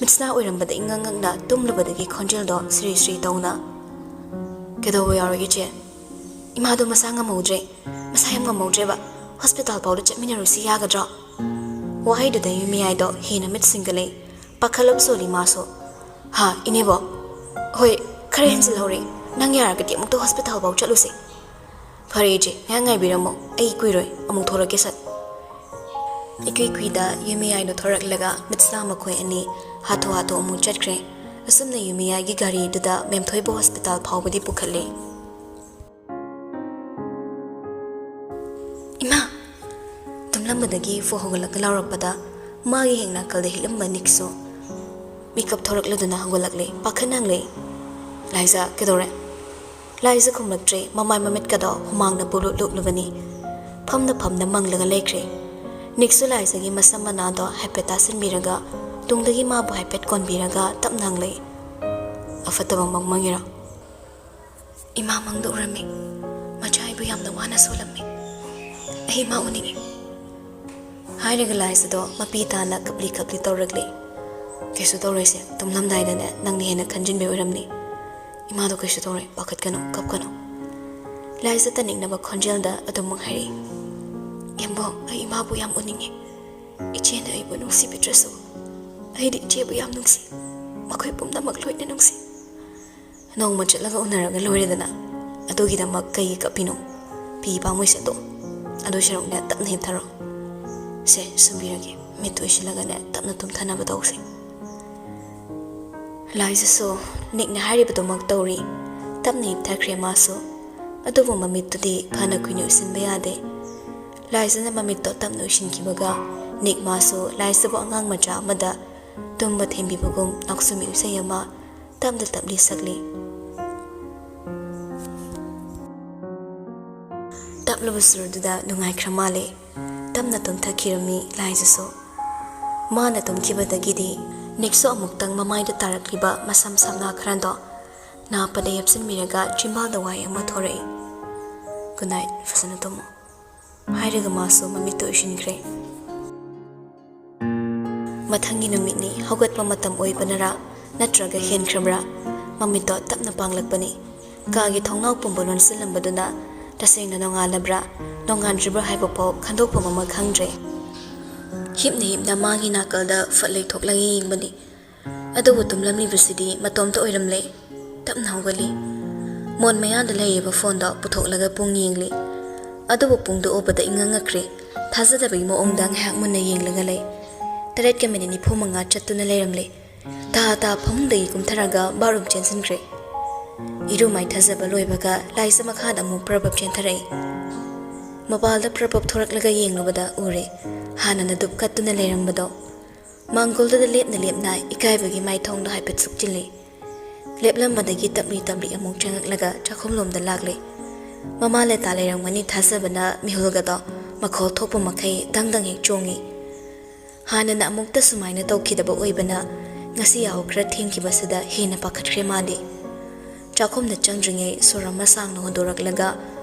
ꯃꯤꯠꯁꯅꯥ ꯑꯣꯏꯔꯝꯕꯗ ꯏꯉꯛ ꯉꯛꯅ ꯇꯨꯝꯂꯨꯕꯗꯒꯤ ꯈꯣꯟꯖꯦꯜꯗꯣ ꯁ꯭ꯔꯤ ꯁ꯭ꯔꯤ ꯇꯧꯅ: "ꯀꯩꯗꯧꯕ ꯌꯥꯎꯔꯒꯦ, ꯆꯦ?" "ꯏꯃꯥꯗꯣ ꯃꯁꯥ ꯉꯝꯍꯧꯗ꯭ꯔꯦ, ꯃꯁꯥ ꯌꯥꯝ ꯉꯝꯍꯧꯗ꯭ꯔꯦꯕ꯫ ꯍꯣꯁꯄꯤꯇꯥꯜ ꯐꯥꯎꯗ ꯆꯠꯃꯤꯟꯅꯔꯨꯁꯤ ꯌꯥꯒꯗ꯭ꯔꯣ?" ꯋꯥꯍꯩꯗꯨꯗ ꯌꯨꯝꯃꯤꯌꯥꯏꯗꯣ ꯍꯦꯟꯅ ꯃꯤꯠ ꯁꯤꯡꯒꯠꯂꯦ꯫ ꯄꯥꯈꯠꯂꯕ ꯁꯣꯜꯂꯤ ꯃꯥꯁꯨ꯫ "ꯍꯥ, ꯏꯅꯦꯕꯣ?" "ꯍꯣꯏ, ꯈꯔ ꯍꯦꯟꯖꯤꯜꯍꯧꯔꯦ꯫ ꯅꯪ ꯌꯥꯔꯒꯗꯤ ꯑꯃꯨꯛꯇ ꯍꯣꯁꯄꯤꯇꯥꯜ ꯐꯥꯎ ꯆꯠꯂꯨꯁꯦ꯫" "ꯐꯔꯦ ꯏꯆꯦ, ꯉꯥꯏꯍꯥꯛ ꯉꯥꯏꯕꯤꯔꯝꯃꯣ, ꯑꯩ ꯀꯨꯏꯔꯣꯏ, ꯑꯃꯨꯛ ꯊꯣꯔꯛꯀꯦ ꯁꯠ꯫" ꯏꯀꯨꯏ ꯀꯨꯏꯗ ꯌꯨꯝꯃꯤꯌꯥꯏꯗꯣ ꯊꯣꯔꯛꯂꯒ ꯃꯤꯠꯁꯅꯥ ꯃꯈꯣꯏ ꯑꯅꯤ ꯍꯥꯊꯨ ꯍꯥꯊꯨ ꯑꯃꯨꯛ ꯆꯠꯈ꯭ꯔꯦ꯫ ꯑꯁꯨꯝꯅ ꯌꯨꯝꯃꯤꯌꯥꯏꯒꯤ ꯒꯥꯔꯤꯗꯨꯗ ꯃꯦꯝꯊꯣꯏꯕꯨ ꯍꯣꯁꯄꯤꯇꯥꯜ ꯐꯥꯎꯕꯗꯤ ꯄꯨꯈꯠꯂꯦ꯫ "ꯏꯃꯥ!" ꯇꯨꯝꯂꯝꯕꯗꯒꯤ ꯐꯨ ꯍꯧꯒꯠꯂꯒ ꯂꯥꯎꯔꯛꯄꯗ ꯃꯥꯒꯤ ꯍꯦꯛ ꯅꯥꯀꯜꯗ ꯍꯤꯞꯂꯝꯕ ꯅꯤꯛꯁꯨ ꯃꯤꯀꯞ ꯊꯣꯔꯛꯂꯗꯨꯅ ꯍꯧꯒꯠꯂꯛꯂꯦ꯫ "ꯄꯥꯈꯠ ꯅꯪꯂꯦ?" "ꯂꯥꯏꯖꯥ, ꯀꯩꯗꯧꯔꯦ?" ꯂꯥꯏꯖꯥ ꯈꯨꯝꯂꯛꯇ꯭ꯔꯦ꯫ ꯃꯃꯥꯏ ꯃꯃꯤꯠꯀꯗꯣ ꯍꯨꯃꯥꯡꯅ ꯄꯨꯂꯨꯞ ꯂꯨꯞꯂꯕꯅꯤ꯫ ꯐꯝꯅ ꯐꯝꯅ ꯃꯪꯂꯒ ꯂꯩꯈ꯭ꯔꯦ꯫ ꯅꯤꯛꯁꯨ ꯂꯥꯏꯖꯥꯒꯤ ꯃꯁꯝ ꯃꯅꯥꯗꯣ ꯍꯥꯏꯐꯦꯠ ꯇꯥꯁꯤꯟꯕꯤꯔꯒ, ꯇꯨꯡꯗꯒꯤ ꯃꯥꯕꯨ ꯍꯥꯏꯐꯦꯠ ꯀꯣꯟꯕꯤꯔꯒ ꯇꯞꯅ ꯍꯪꯂꯛꯏ, "ꯑꯐꯠꯇꯕ ꯃꯪ ꯃꯪꯉꯤꯔꯣ?" "ꯏꯃꯥ ꯃꯪꯗ ꯎꯔꯝꯃꯤ꯫ ꯃꯆꯥ ꯑꯩꯕꯨ ꯌꯥꯝꯅ ꯋꯥꯅ ꯁꯣꯜꯂꯝꯃꯤ꯫ ꯑꯩ ꯏꯃꯥ ꯎꯅꯤꯡꯉꯤ꯫" ꯍꯥꯏꯔꯒ ꯂꯥꯏꯖꯥꯗꯣ ꯃꯄꯤ ꯇꯥꯅ ꯀꯞꯂꯤ ꯀꯞꯂꯤ ꯇꯧꯔꯛꯂꯤ꯫ "ꯀꯩꯁꯨ ꯇꯧꯔꯣꯏꯁꯦ, ꯇꯨꯝꯂꯝꯗꯥꯏꯗꯅꯦ ꯅꯪꯅ ꯍꯦꯟꯅ ꯈꯟꯖꯤꯟꯕꯩ ꯑꯣꯏꯔꯝꯅꯤ꯫ ꯏꯃꯥꯗꯣ ꯀꯩꯁꯨ ꯇꯧꯔꯣꯏ, ꯄꯥꯈꯠꯀꯅꯨ, ꯀꯞꯀꯅꯨ꯫" ꯂꯥꯏꯖꯥ ꯇꯅꯤꯛꯅꯕ ꯈꯣꯟꯖꯦꯜꯗ ꯑꯗꯨꯃꯛ ꯍꯥꯏꯔꯛꯏ꯫ "ꯌꯦꯝꯕꯧ, ꯑꯩ ꯏꯃꯥꯕꯨ ꯌꯥꯝ ꯎꯅꯤꯡꯉꯤ꯫ ꯏꯆꯦꯅ ꯑꯩꯕꯨ ꯅꯨꯡꯁꯤꯕꯤꯗ꯭ꯔꯁꯨ ꯑꯩꯗꯤ ꯏꯆꯦꯕꯨ ꯌꯥꯝ ꯅꯨꯡꯁꯤ꯫ ꯃꯈꯣꯏ ꯄꯨꯝꯅꯃꯛ ꯂꯣꯏꯅ ꯅꯨꯡꯁꯤ꯫" "ꯅꯣꯡꯃ ꯆꯠꯂꯒ ꯎꯅꯔꯒ ꯂꯣꯏꯔꯦꯗꯅ꯫ ꯑꯗꯨꯒꯤꯗꯃꯛ ꯀꯩꯒꯤ ꯀꯞꯄꯤꯅꯣ? ꯐꯤ ꯄꯥꯝꯃꯣꯏꯁꯦ ꯑꯗꯣ꯫ ꯑꯗꯨ ꯁꯔꯨꯛꯅꯦ ꯇꯞꯅ ꯍꯤꯞꯊꯔꯣ꯫ ꯁꯦ, ꯁꯨꯝꯕꯤꯔꯒꯦ꯫ ꯃꯤꯠꯇꯨ ꯎꯏꯁꯤꯜꯂꯒꯅꯦ ꯇꯞꯅ ꯇꯨꯝꯊꯅꯕ ꯇꯧꯁꯦ꯫" ꯂꯥꯏꯖꯥꯁꯨ ꯅꯤꯛꯅ ꯍꯥꯏꯔꯤꯕꯗꯨꯃꯛ ꯇꯧꯔꯤ꯫ ꯇꯞꯅ ꯍꯤꯞꯊꯈ꯭ꯔꯦ ꯃꯥꯁꯨ꯫ ꯑꯗꯨꯕꯨ ꯃꯃꯤꯠꯇꯨꯗꯤ ꯐꯅ ꯀꯨꯏꯅ ꯎꯏꯁꯤꯟꯕ ꯌꯥꯗꯦ꯫ ꯂꯥꯏꯖꯥꯅ ꯃꯃꯤꯠꯇꯣ ꯇꯞꯅ ꯎꯏꯁꯤꯟꯈꯤꯕꯒ ꯅꯤꯛ ꯃꯥꯁꯨ ꯂꯥꯏꯖꯥꯕꯨ ꯑꯉꯥꯡ ꯃꯆꯥ ꯑꯃꯗ ꯇꯨꯝꯕ ꯊꯦꯝꯕꯤꯕꯒꯨꯝ ꯅꯣꯛꯆꯨꯝ ꯏꯁꯩ ꯑꯃ ꯇꯞꯅ ꯇꯞꯂꯤ ꯁꯛꯂꯤ꯫ ꯇꯞꯂꯕ ꯁꯨꯔꯗꯨꯗ ꯅꯨꯡꯉꯥꯏꯈ꯭ꯔ ꯃꯥꯜꯂꯦ꯫ ꯇꯞꯅ ꯇꯨꯝꯊꯈꯤꯔꯝꯃꯤ ꯂꯥꯏꯖꯥꯁꯨ꯫ ꯃꯥꯅ ꯇꯨꯝꯈꯤꯕꯗꯒꯤꯗꯤ ꯅꯤꯛꯁꯨ ꯑꯃꯨꯛꯇꯪ ꯃꯃꯥꯏꯗ ꯇꯥꯔꯛꯂꯤꯕ ꯃꯁꯝ ꯁꯝꯅꯥ ꯈꯔꯗꯣ ꯅꯥꯞꯄꯗ ꯌꯦꯞꯁꯤꯟꯕꯤꯔꯒ ꯆꯤꯝꯕꯥꯜꯗ ꯋꯥꯍꯩ ꯑꯃ ꯊꯣꯔꯛꯏ, "Good night, ꯐꯖꯅ ꯇꯨꯝꯃꯨ" ꯍꯥꯏꯔꯒ ꯃꯥꯁꯨ ꯃꯃꯤꯠꯇꯨ ꯎꯏꯁꯤꯟꯈ꯭ꯔꯦ꯫ ꯃꯊꯪꯒꯤ ꯅꯨꯃꯤꯠꯅꯤ꯫ ꯍꯧꯒꯠꯄ ꯃꯇꯝ ꯑꯣꯏꯕꯅꯔꯥ ꯅꯠꯇ꯭ꯔꯒ ꯍꯦꯟꯈ꯭ꯔꯕ꯭ꯔꯥ, ꯃꯃꯤꯠꯇꯣ ꯇꯞꯅ ꯄꯥꯡꯂꯛꯄꯅꯤ꯫ ꯀꯥꯒꯤ ꯊꯣꯡꯅꯥꯎ ꯄꯨꯝꯕ ꯂꯣꯟꯁꯤꯜꯂꯝꯕꯗꯨꯅ ꯇꯁꯦꯡꯅ ꯅꯣꯡꯉꯥꯜꯂꯕ꯭ꯔꯥ ꯅꯣꯡꯉꯥꯟꯗ꯭ꯔꯤꯕ꯭ꯔꯥ ꯍꯥꯏꯕ ꯐꯥꯎ ꯈꯟꯗꯣꯛꯐꯝ ꯑꯃ ꯈꯪꯗ꯭ꯔꯦ꯫ ꯍꯤꯞꯅ ꯍꯤꯞꯅ ꯃꯥꯒꯤ ꯅꯥꯀꯜꯗ ꯐꯠ ꯂꯩꯊꯣꯛꯂꯒ ꯌꯦꯡꯕꯅꯤ꯫ ꯑꯗꯨꯕꯨ ꯇꯨꯝꯂꯝꯂꯤꯕꯁꯤꯗꯤ ꯃꯇꯣꯝꯇ ꯑꯣꯏꯔꯝꯂꯦ꯫ ꯇꯞꯅ ꯍꯧꯒꯠꯂꯤ꯫ ꯃꯣꯟ ꯃꯌꯥꯗ ꯂꯩꯔꯤꯕ ꯐꯣꯟꯗꯣ ꯄꯨꯊꯣꯛꯂꯒ ꯄꯨꯡ ꯌꯦꯡꯂꯤ꯫ ꯑꯗꯨꯕꯨ ꯄꯨꯡꯗꯨ ꯎꯕꯗ ꯏꯉꯛ ꯉꯛꯈ꯭ꯔꯦ꯫ ꯊꯥꯖꯗꯕꯒꯤ ꯃꯑꯣꯡꯗ ꯉꯥꯏꯍꯥꯛ ꯃꯨꯟꯅ ꯌꯦꯡꯂꯒ ꯂꯩ꯫ ꯇꯔꯦꯠꯀ ꯃꯤꯅꯤꯠ ꯅꯤꯐꯨ ꯃꯉꯥ ꯆꯠꯇꯨꯅ ꯂꯩꯔꯝꯂꯦ꯫ ꯇꯥ ꯇꯥ ꯐꯃꯨꯡꯗꯒꯤ ꯀꯨꯝꯊꯔꯒ ꯕꯥꯠꯔꯨꯝ ꯆꯦꯟꯁꯤꯟꯈ꯭ꯔꯦ꯫ ꯏꯔꯨ ꯃꯥꯏꯊꯖꯕ ꯂꯣꯏꯕꯒ ꯂꯥꯏꯖꯥ ꯃꯈꯥꯗ ꯑꯃꯨꯛ ꯄ꯭ꯔꯞ ꯄ꯭ꯔꯞ ꯆꯦꯟꯊꯔꯛꯏ꯫ ꯃꯄꯥꯜꯗ ꯄ꯭ꯔꯞ ꯄ꯭ꯔꯞ ꯊꯣꯔꯛꯂꯒ ꯌꯦꯡꯂꯨꯕꯗ ꯎꯔꯦ, ꯍꯥꯟꯅꯅ ꯗꯨꯞ ꯀꯠꯇꯨꯅ ꯂꯩꯔꯝꯕꯗꯣ꯫ ꯃꯥꯡꯒꯣꯜꯗꯨꯗ ꯂꯦꯞꯅ ꯂꯦꯞꯅ ꯏꯀꯥꯏꯕꯒꯤ ꯃꯥꯏꯊꯣꯡꯗꯣ ꯍꯥꯏꯐꯦꯠ ꯁꯨꯛꯆꯤꯜꯂꯤ꯫ ꯂꯦꯞꯂꯝꯕꯗꯒꯤ ꯇꯞꯂꯤ ꯇꯞꯂꯤ ꯑꯃꯨꯛ ꯆꯪꯉꯛꯂꯒ ꯆꯥꯛꯈꯨꯝꯂꯣꯝꯗ ꯂꯥꯛꯂꯦ꯫ ꯃꯃꯥ ꯂꯦꯇꯥ ꯂꯩꯔꯝꯒꯅꯤ ꯊꯥꯖꯕꯅ ꯃꯤꯍꯨꯜꯒꯗꯣ ꯃꯈꯣꯜ ꯊꯣꯛꯄ ꯃꯈꯩ ꯗꯪ ꯗꯪ ꯍꯦꯛ ꯆꯣꯡꯉꯤ꯫ ꯍꯥꯟꯅꯅ ꯑꯃꯨꯛꯇ ꯁꯨꯃꯥꯏꯅ ꯇꯧꯈꯤꯗꯕ ꯑꯣꯏꯕꯅ ꯉꯁꯤ ꯌꯥꯍꯧ ꯈꯔ ꯊꯦꯡꯈꯤꯕꯁꯤꯗ ꯍꯦꯟꯅ ꯄꯥꯈꯠꯈ꯭ꯔꯦ ꯃꯥꯗꯤ꯫ ꯆꯥꯛꯈꯨꯝꯗ ꯆꯪꯗ꯭ꯔꯤꯉꯩ ꯁꯣꯔ ꯑꯃ ꯁꯥꯡꯅ ꯍꯣꯟꯗꯣꯔꯛꯂꯒ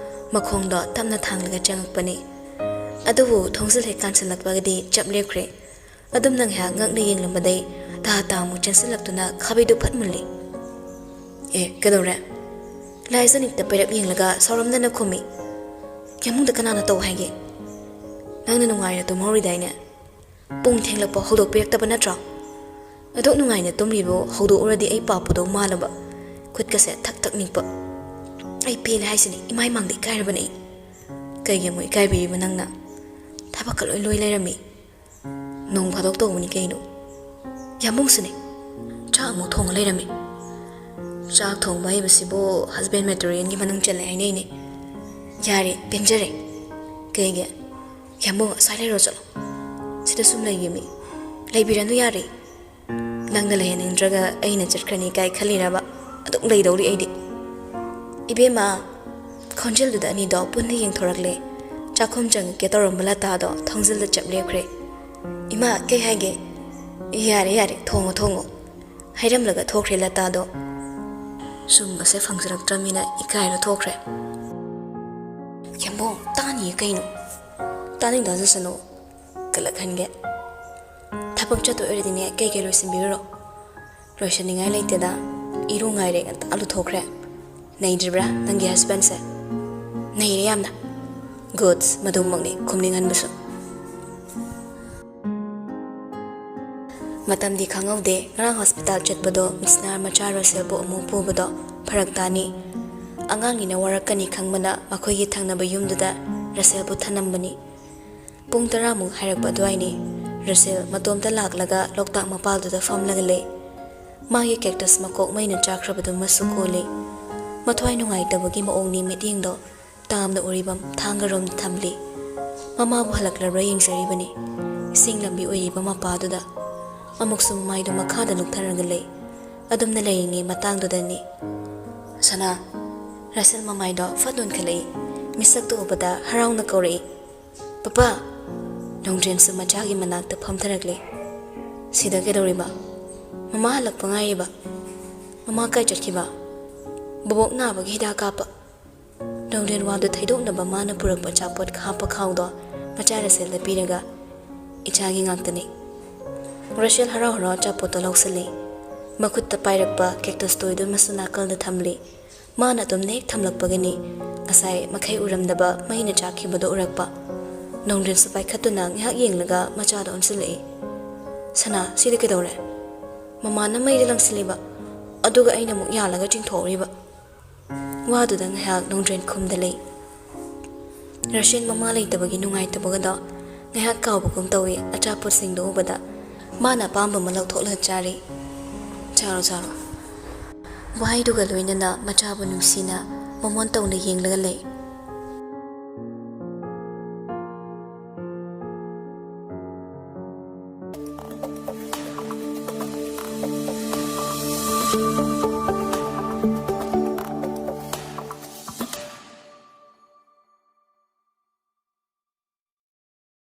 ꯃꯈꯣꯡꯗꯣ ꯇꯞꯅ ꯊꯥꯡꯂꯒ ꯆꯪꯉꯛꯄꯅꯤ꯫ ꯑꯗꯨꯕꯨ ꯊꯣꯡꯖꯤꯜ ꯍꯦꯛ ꯀꯥꯟꯁꯤꯜꯂꯛꯄꯒꯗꯤ ꯆꯞ ꯂꯦꯞꯈ꯭ꯔꯦ꯫ ꯑꯗꯨꯝꯅ ꯉꯥꯏꯍꯥꯛ ꯉꯛꯅ ꯌꯦꯡꯂꯝꯕꯗꯩ ꯇꯥ ꯇꯥ ꯑꯃꯨꯛ ꯆꯦꯟꯁꯤꯜꯂꯛꯇꯨꯅ ꯈꯥꯕꯩꯗꯨ ꯐꯠ ꯃꯨꯜꯂꯤ꯫ "ꯑꯦ, ꯀꯩꯗꯧꯔꯦ?" ꯂꯥꯏꯖꯅꯤꯛꯇ ꯄꯩꯔꯞ ꯌꯦꯡꯂꯒ ꯁꯥꯎꯔꯝꯗꯅ ꯈꯨꯝꯃꯤ꯫ "ꯌꯥꯝꯕꯨꯡꯗ ꯀꯅꯥꯅ ꯇꯧ ꯍꯥꯏꯒꯦ? ꯅꯪꯅ ꯅꯨꯡꯉꯥꯏꯅ ꯇꯨꯝꯍꯧꯔꯤꯗꯥꯏꯅꯦ? ꯄꯨꯡ ꯊꯦꯡꯂꯛꯄ ꯍꯧꯗꯣꯛꯄꯤꯔꯛꯇꯕ ꯅꯠꯇ꯭ꯔꯣ? ꯑꯗꯨꯛ ꯅꯨꯡꯉꯥꯏꯅ ꯇꯨꯝꯂꯤꯕꯨ ꯍꯧꯗꯣꯛꯎꯔꯗꯤ ꯑꯩ ꯄꯥꯞ ꯄꯨꯗꯧ ꯃꯥꯜꯂꯕ꯫ ꯈꯨꯠꯀꯁꯦ ꯊꯛ ꯊꯛ ꯅꯤꯛꯄ꯫ ꯑꯩ ꯄꯦꯜꯂꯦ ꯍꯥꯏꯁꯤꯅꯤ, ꯏꯃꯥꯏ ꯃꯥꯡꯗ ꯏꯀꯥꯏꯔꯕꯅꯦ ꯑꯩ꯫ ꯀꯩꯒꯤ ꯑꯃꯨꯛ ꯏꯀꯥꯏꯕꯤꯔꯤꯕ ꯅꯪꯅ? ꯊꯕꯛꯀ ꯂꯣꯏ ꯂꯣꯏ ꯂꯩꯔꯝꯃꯤ꯫ ꯅꯣꯡ ꯐꯥꯗꯣꯛ ꯇꯧꯕꯅꯤ ꯀꯩꯅꯣ꯫ ꯌꯥꯝꯕꯨꯡꯁꯨꯅꯦ, ꯆꯥꯛ ꯑꯃꯨꯛ ꯊꯣꯡꯉ ꯂꯩꯔꯝꯃꯤ꯫ ꯆꯥꯛ ꯊꯣꯡꯕ ꯍꯩꯕꯁꯤꯕꯨ ꯍꯁꯕꯦꯟ ꯃꯦꯇꯔꯤꯌꯦꯜꯒꯤ ꯃꯅꯨꯡ ꯆꯜꯂꯦ ꯍꯥꯏꯅꯩꯅꯦ꯫ ꯌꯥꯔꯦ, ꯄꯦꯟꯖꯔꯦ꯫ ꯀꯩꯒꯤ? ꯌꯥꯝꯕꯨꯡ, ꯑꯁ꯭ꯋꯥꯏ ꯂꯩꯔꯣ ꯆꯠꯂꯣ꯫ ꯁꯤꯗ ꯁꯨꯝ ꯂꯩꯒꯦ ꯃꯤ꯫ ꯂꯩꯕꯤꯔꯅꯨ ꯌꯥꯔꯦ꯫ ꯅꯪꯅ ꯂꯩꯍꯟꯅꯤꯡꯗ꯭ꯔꯒ ꯑꯩꯅ ꯆꯠꯈ꯭ꯔꯅꯤ ꯀꯥꯏ ꯈꯜꯂꯤꯔꯕ? ꯑꯗꯨꯝ ꯂꯩꯗꯧꯔꯤ ꯑꯩꯗꯤ꯫ ꯏꯕꯦꯝꯃ, ꯈꯣꯟꯖꯦꯜꯗꯨꯗ ꯑꯅꯤꯗꯣ ꯄꯨꯟꯅ ꯌꯦꯡꯊꯣꯔꯛꯂꯦ꯫ ꯆꯥꯛꯈꯨꯝ ꯆꯪꯉꯛꯀꯦ ꯇꯧꯔꯝꯕ ꯂꯇꯥꯗꯣ ꯊꯣꯡꯖꯤꯜꯗ ꯆꯞ ꯂꯦꯞꯈ꯭ꯔꯦ꯫ "ꯏꯃꯥ, ꯀꯩ ꯍꯥꯏꯒꯦ?" "ꯌꯥꯔꯦ, ꯌꯥꯔꯦ, ꯊꯣꯡꯉꯣ, ꯊꯣꯡꯉꯣ," ꯍꯥꯏꯔꯝꯂꯒ ꯊꯣꯛꯈ꯭ꯔꯦ ꯂꯇꯥꯗꯣ꯫ ꯁꯨꯝꯕꯁꯦ ꯐꯪꯖꯔꯛꯇ꯭ꯔꯃꯤꯅ ꯏꯀꯥꯏꯔ ꯊꯣꯛꯈ꯭ꯔꯦ꯫ "ꯌꯥꯝꯕꯨꯡ, ꯇꯥꯅꯤꯌꯦ ꯀꯩꯅꯣ?" "ꯇꯥꯅꯤꯡ ꯇꯥꯖꯁꯅꯨ, ꯀꯜꯂꯛꯍꯟꯒꯦ꯫ ꯊꯕꯛ ꯆꯠꯇꯣꯏ ꯑꯣꯏꯔꯗꯤꯅꯦ, ꯀꯩꯀꯩ ꯂꯣꯏꯁꯤꯟꯕꯤꯔꯨꯔꯣ?" "ꯂꯣꯏꯁꯟꯅꯤꯡꯉꯥꯏ ꯂꯩꯇꯦꯗ, ꯏꯔꯨ ꯉꯥꯏꯔꯦ, ꯉꯟꯇꯥ ꯂꯨꯊꯣꯛꯈ꯭ꯔꯦ꯫ ꯅꯩꯗ꯭ꯔꯤꯕ꯭ꯔꯥ ꯅꯪꯒꯤ ꯍꯁꯕꯦꯟꯁꯦ?" "ꯅꯩꯔꯦ ꯌꯥꯝꯅ꯫" "ꯒꯨꯗꯁ, ꯃꯗꯨꯃꯛꯅꯤ ꯈꯨꯝꯅꯤꯡꯍꯟꯕꯁꯨ꯫" ꯃꯇꯝꯗꯤ ꯈꯪꯍꯧꯗꯦ, ꯉꯔꯥꯡ ꯍꯣꯁꯄꯤꯇꯥꯜ ꯆꯠꯄꯗꯣ ꯃꯤꯁꯅꯥꯔ ꯃꯆꯥ ꯔꯁꯦꯜꯕꯨ ꯑꯃꯨꯛ ꯄꯨꯕꯗꯣ ꯐꯔꯛ ꯇꯥꯅꯤ꯫ ꯑꯉꯥꯡꯅꯤꯅ ꯋꯥꯔꯛꯀꯅꯤ ꯈꯪꯕꯅ ꯃꯈꯣꯏꯒꯤ ꯊꯪꯅꯕ ꯌꯨꯝꯗꯨꯗ ꯔꯁꯦꯜꯕꯨ ꯊꯅꯝꯕꯅꯤ꯫ ꯄꯨꯡ ꯇꯔꯥꯃꯨꯛ ꯍꯥꯏꯔꯛꯄ ꯑꯗꯨꯋꯥꯏꯅꯤ꯫ ꯔꯁꯦꯜ ꯃꯇꯣꯝꯇ ꯂꯥꯛꯂꯒ ꯂꯣꯛꯇꯥꯛ ꯃꯄꯥꯜꯗꯨꯗ ꯐꯝꯂꯒ ꯂꯩ꯫ ꯃꯥꯒꯤ ꯀꯦꯛꯇꯁ ꯃꯀꯣꯛ ꯃꯩꯅ ꯆꯥꯛꯈ꯭ꯔꯕꯗꯨꯃꯁꯨ ꯀꯣꯜꯂꯤ꯫ ꯃꯊ꯭ꯋꯥꯏ ꯅꯨꯡꯉꯥꯏꯇꯕꯒꯤ ꯃꯑꯣꯡꯅꯤ ꯃꯤꯠꯌꯦꯡꯗꯣ꯫ ꯇꯥꯝꯅ ꯎꯔꯤꯕ ꯊꯥꯡꯒꯔꯣꯝꯗ ꯊꯝꯂꯤ꯫ ꯃꯃꯥꯕꯨ ꯍꯜꯂꯛꯂꯕ꯭ꯔꯥ ꯌꯦꯡꯖꯔꯤꯕꯅꯤ꯫ ꯏꯁꯤꯡ ꯂꯝꯕꯤ ꯑꯣꯏꯔꯤꯕ ꯃꯄꯥꯗꯨꯗ ꯑꯃꯨꯛꯁꯨ ꯃꯃꯥꯏꯗꯨ ꯃꯈꯥꯗ ꯂꯨꯞꯊꯔꯒ ꯂꯩ꯫ ꯑꯗꯨꯝꯅ ꯂꯩꯔꯤꯉꯩ ꯃꯇꯥꯡꯗꯨꯗꯅꯤ ꯁꯅꯥ, ꯔꯁꯦꯜ ꯃꯃꯥꯏꯗꯣ ꯐꯠ ꯑꯣꯟꯈꯠꯂꯛꯏ꯫ ꯃꯤꯁꯛꯇꯨ ꯎꯕꯗ ꯍꯔꯥꯎꯅ ꯀꯧꯔꯛꯏ, "ꯄꯄꯥ!" ꯅꯣꯡꯗ꯭ꯔꯦꯟꯁꯨ ꯃꯆꯥꯒꯤ ꯃꯅꯥꯛꯇ ꯐꯝꯊꯔꯛꯂꯦ꯫ "ꯁꯤꯗ ꯀꯩꯗꯧꯔꯤꯕ?" "ꯃꯃꯥ ꯍꯜꯂꯛꯄ ꯉꯥꯏꯔꯤꯕ?" "ꯃꯃꯥ ꯀꯥꯏ ꯆꯠꯈꯤꯕ?" "ꯕꯣꯕꯣꯛ ꯅꯥꯕꯒꯤ ꯍꯤꯗꯥꯛ ꯀꯥꯞꯄ꯫" ꯅꯣꯡꯗ꯭ꯔꯦꯟ ꯋꯥꯗꯨ ꯊꯩꯗꯣꯛꯅꯕ ꯃꯥꯅ ꯄꯨꯔꯛꯄ ꯑꯆꯥꯄꯣꯠ ꯍꯥꯞꯄ ꯈꯥꯎꯗꯣ ꯃꯆꯥ ꯔꯁꯦꯜꯗ ꯄꯤꯔꯒ, "ꯏꯆꯥꯒꯤ ꯉꯥꯛꯇꯅꯤ꯫" ꯔꯁꯦꯜ ꯍꯔꯥꯎ ꯍꯔꯥꯎ ꯑꯆꯥꯄꯣꯠꯇꯣ ꯂꯧꯁꯤꯜꯂꯤ꯫ ꯃꯈꯨꯠꯇ ꯄꯥꯏꯔꯛꯄ cactus toyꯗꯨꯃꯁꯨ ꯅꯥꯀꯜꯗ ꯊꯝꯂꯤ꯫ ꯃꯥꯅ ꯑꯗꯨꯝ ꯍꯦꯛ ꯊꯝꯂꯛꯄꯒꯅꯤ ꯉꯁꯥꯏ ꯃꯈꯩ ꯎꯔꯝꯗꯕ ꯃꯩꯅ ꯆꯥꯛꯈꯤꯕꯗꯨ ꯎꯔꯛꯄ꯫ ꯅꯣꯡꯗ꯭ꯔꯦꯟꯁꯨ ꯄꯥꯏꯈꯠꯇꯨꯅ ꯉꯥꯏꯍꯥꯛ ꯌꯦꯡꯂꯒ ꯃꯆꯥꯗ ꯑꯣꯟꯁꯤꯜꯂꯛꯏ꯫ "ꯁꯅꯥ, ꯁꯤꯗꯤ ꯀꯩꯗꯧꯔꯦ?" "ꯃꯃꯥꯅ ꯃꯩꯗ ꯂꯪꯁꯤꯜꯂꯤꯕ, ꯑꯗꯨꯒ ꯑꯩꯅ ꯑꯃꯨꯛ ꯌꯥꯜꯂꯒ ꯆꯤꯡꯊꯣꯛꯎꯔꯤꯕ꯫" ꯋꯥꯗꯨꯗ ꯉꯥꯏꯍꯥꯛ ꯅꯣꯡꯗ꯭ꯔꯦꯟ ꯈꯨꯝꯗ ꯂꯩ꯫ ꯔꯁꯦꯜ ꯃꯃꯥ ꯂꯩꯇꯕꯒꯤ ꯅꯨꯡꯉꯥꯏꯇꯕꯒꯗꯣ ꯉꯥꯏꯍꯥꯛ ꯀꯥꯎꯕꯒꯨꯝ ꯇꯧꯏ꯫ ꯑꯆꯥꯄꯣꯠꯁꯤꯡꯗꯣ ꯎꯕꯗ ꯃꯥꯅ ꯑꯄꯥꯝꯕ ꯑꯃ ꯂꯧꯊꯣꯛꯂꯒ ꯆꯥꯔꯤ꯫ "ꯆꯥꯔꯣ, ꯆꯥꯔꯣ꯫" ꯋꯥꯍꯩꯗꯨꯒ ꯂꯣꯏꯅꯅ ꯃꯆꯥꯕꯨ ꯅꯨꯡꯁꯤꯅ ꯃꯃꯣꯟ ꯇꯧꯅ ꯌꯦꯡꯂꯒ ꯂꯩ꯫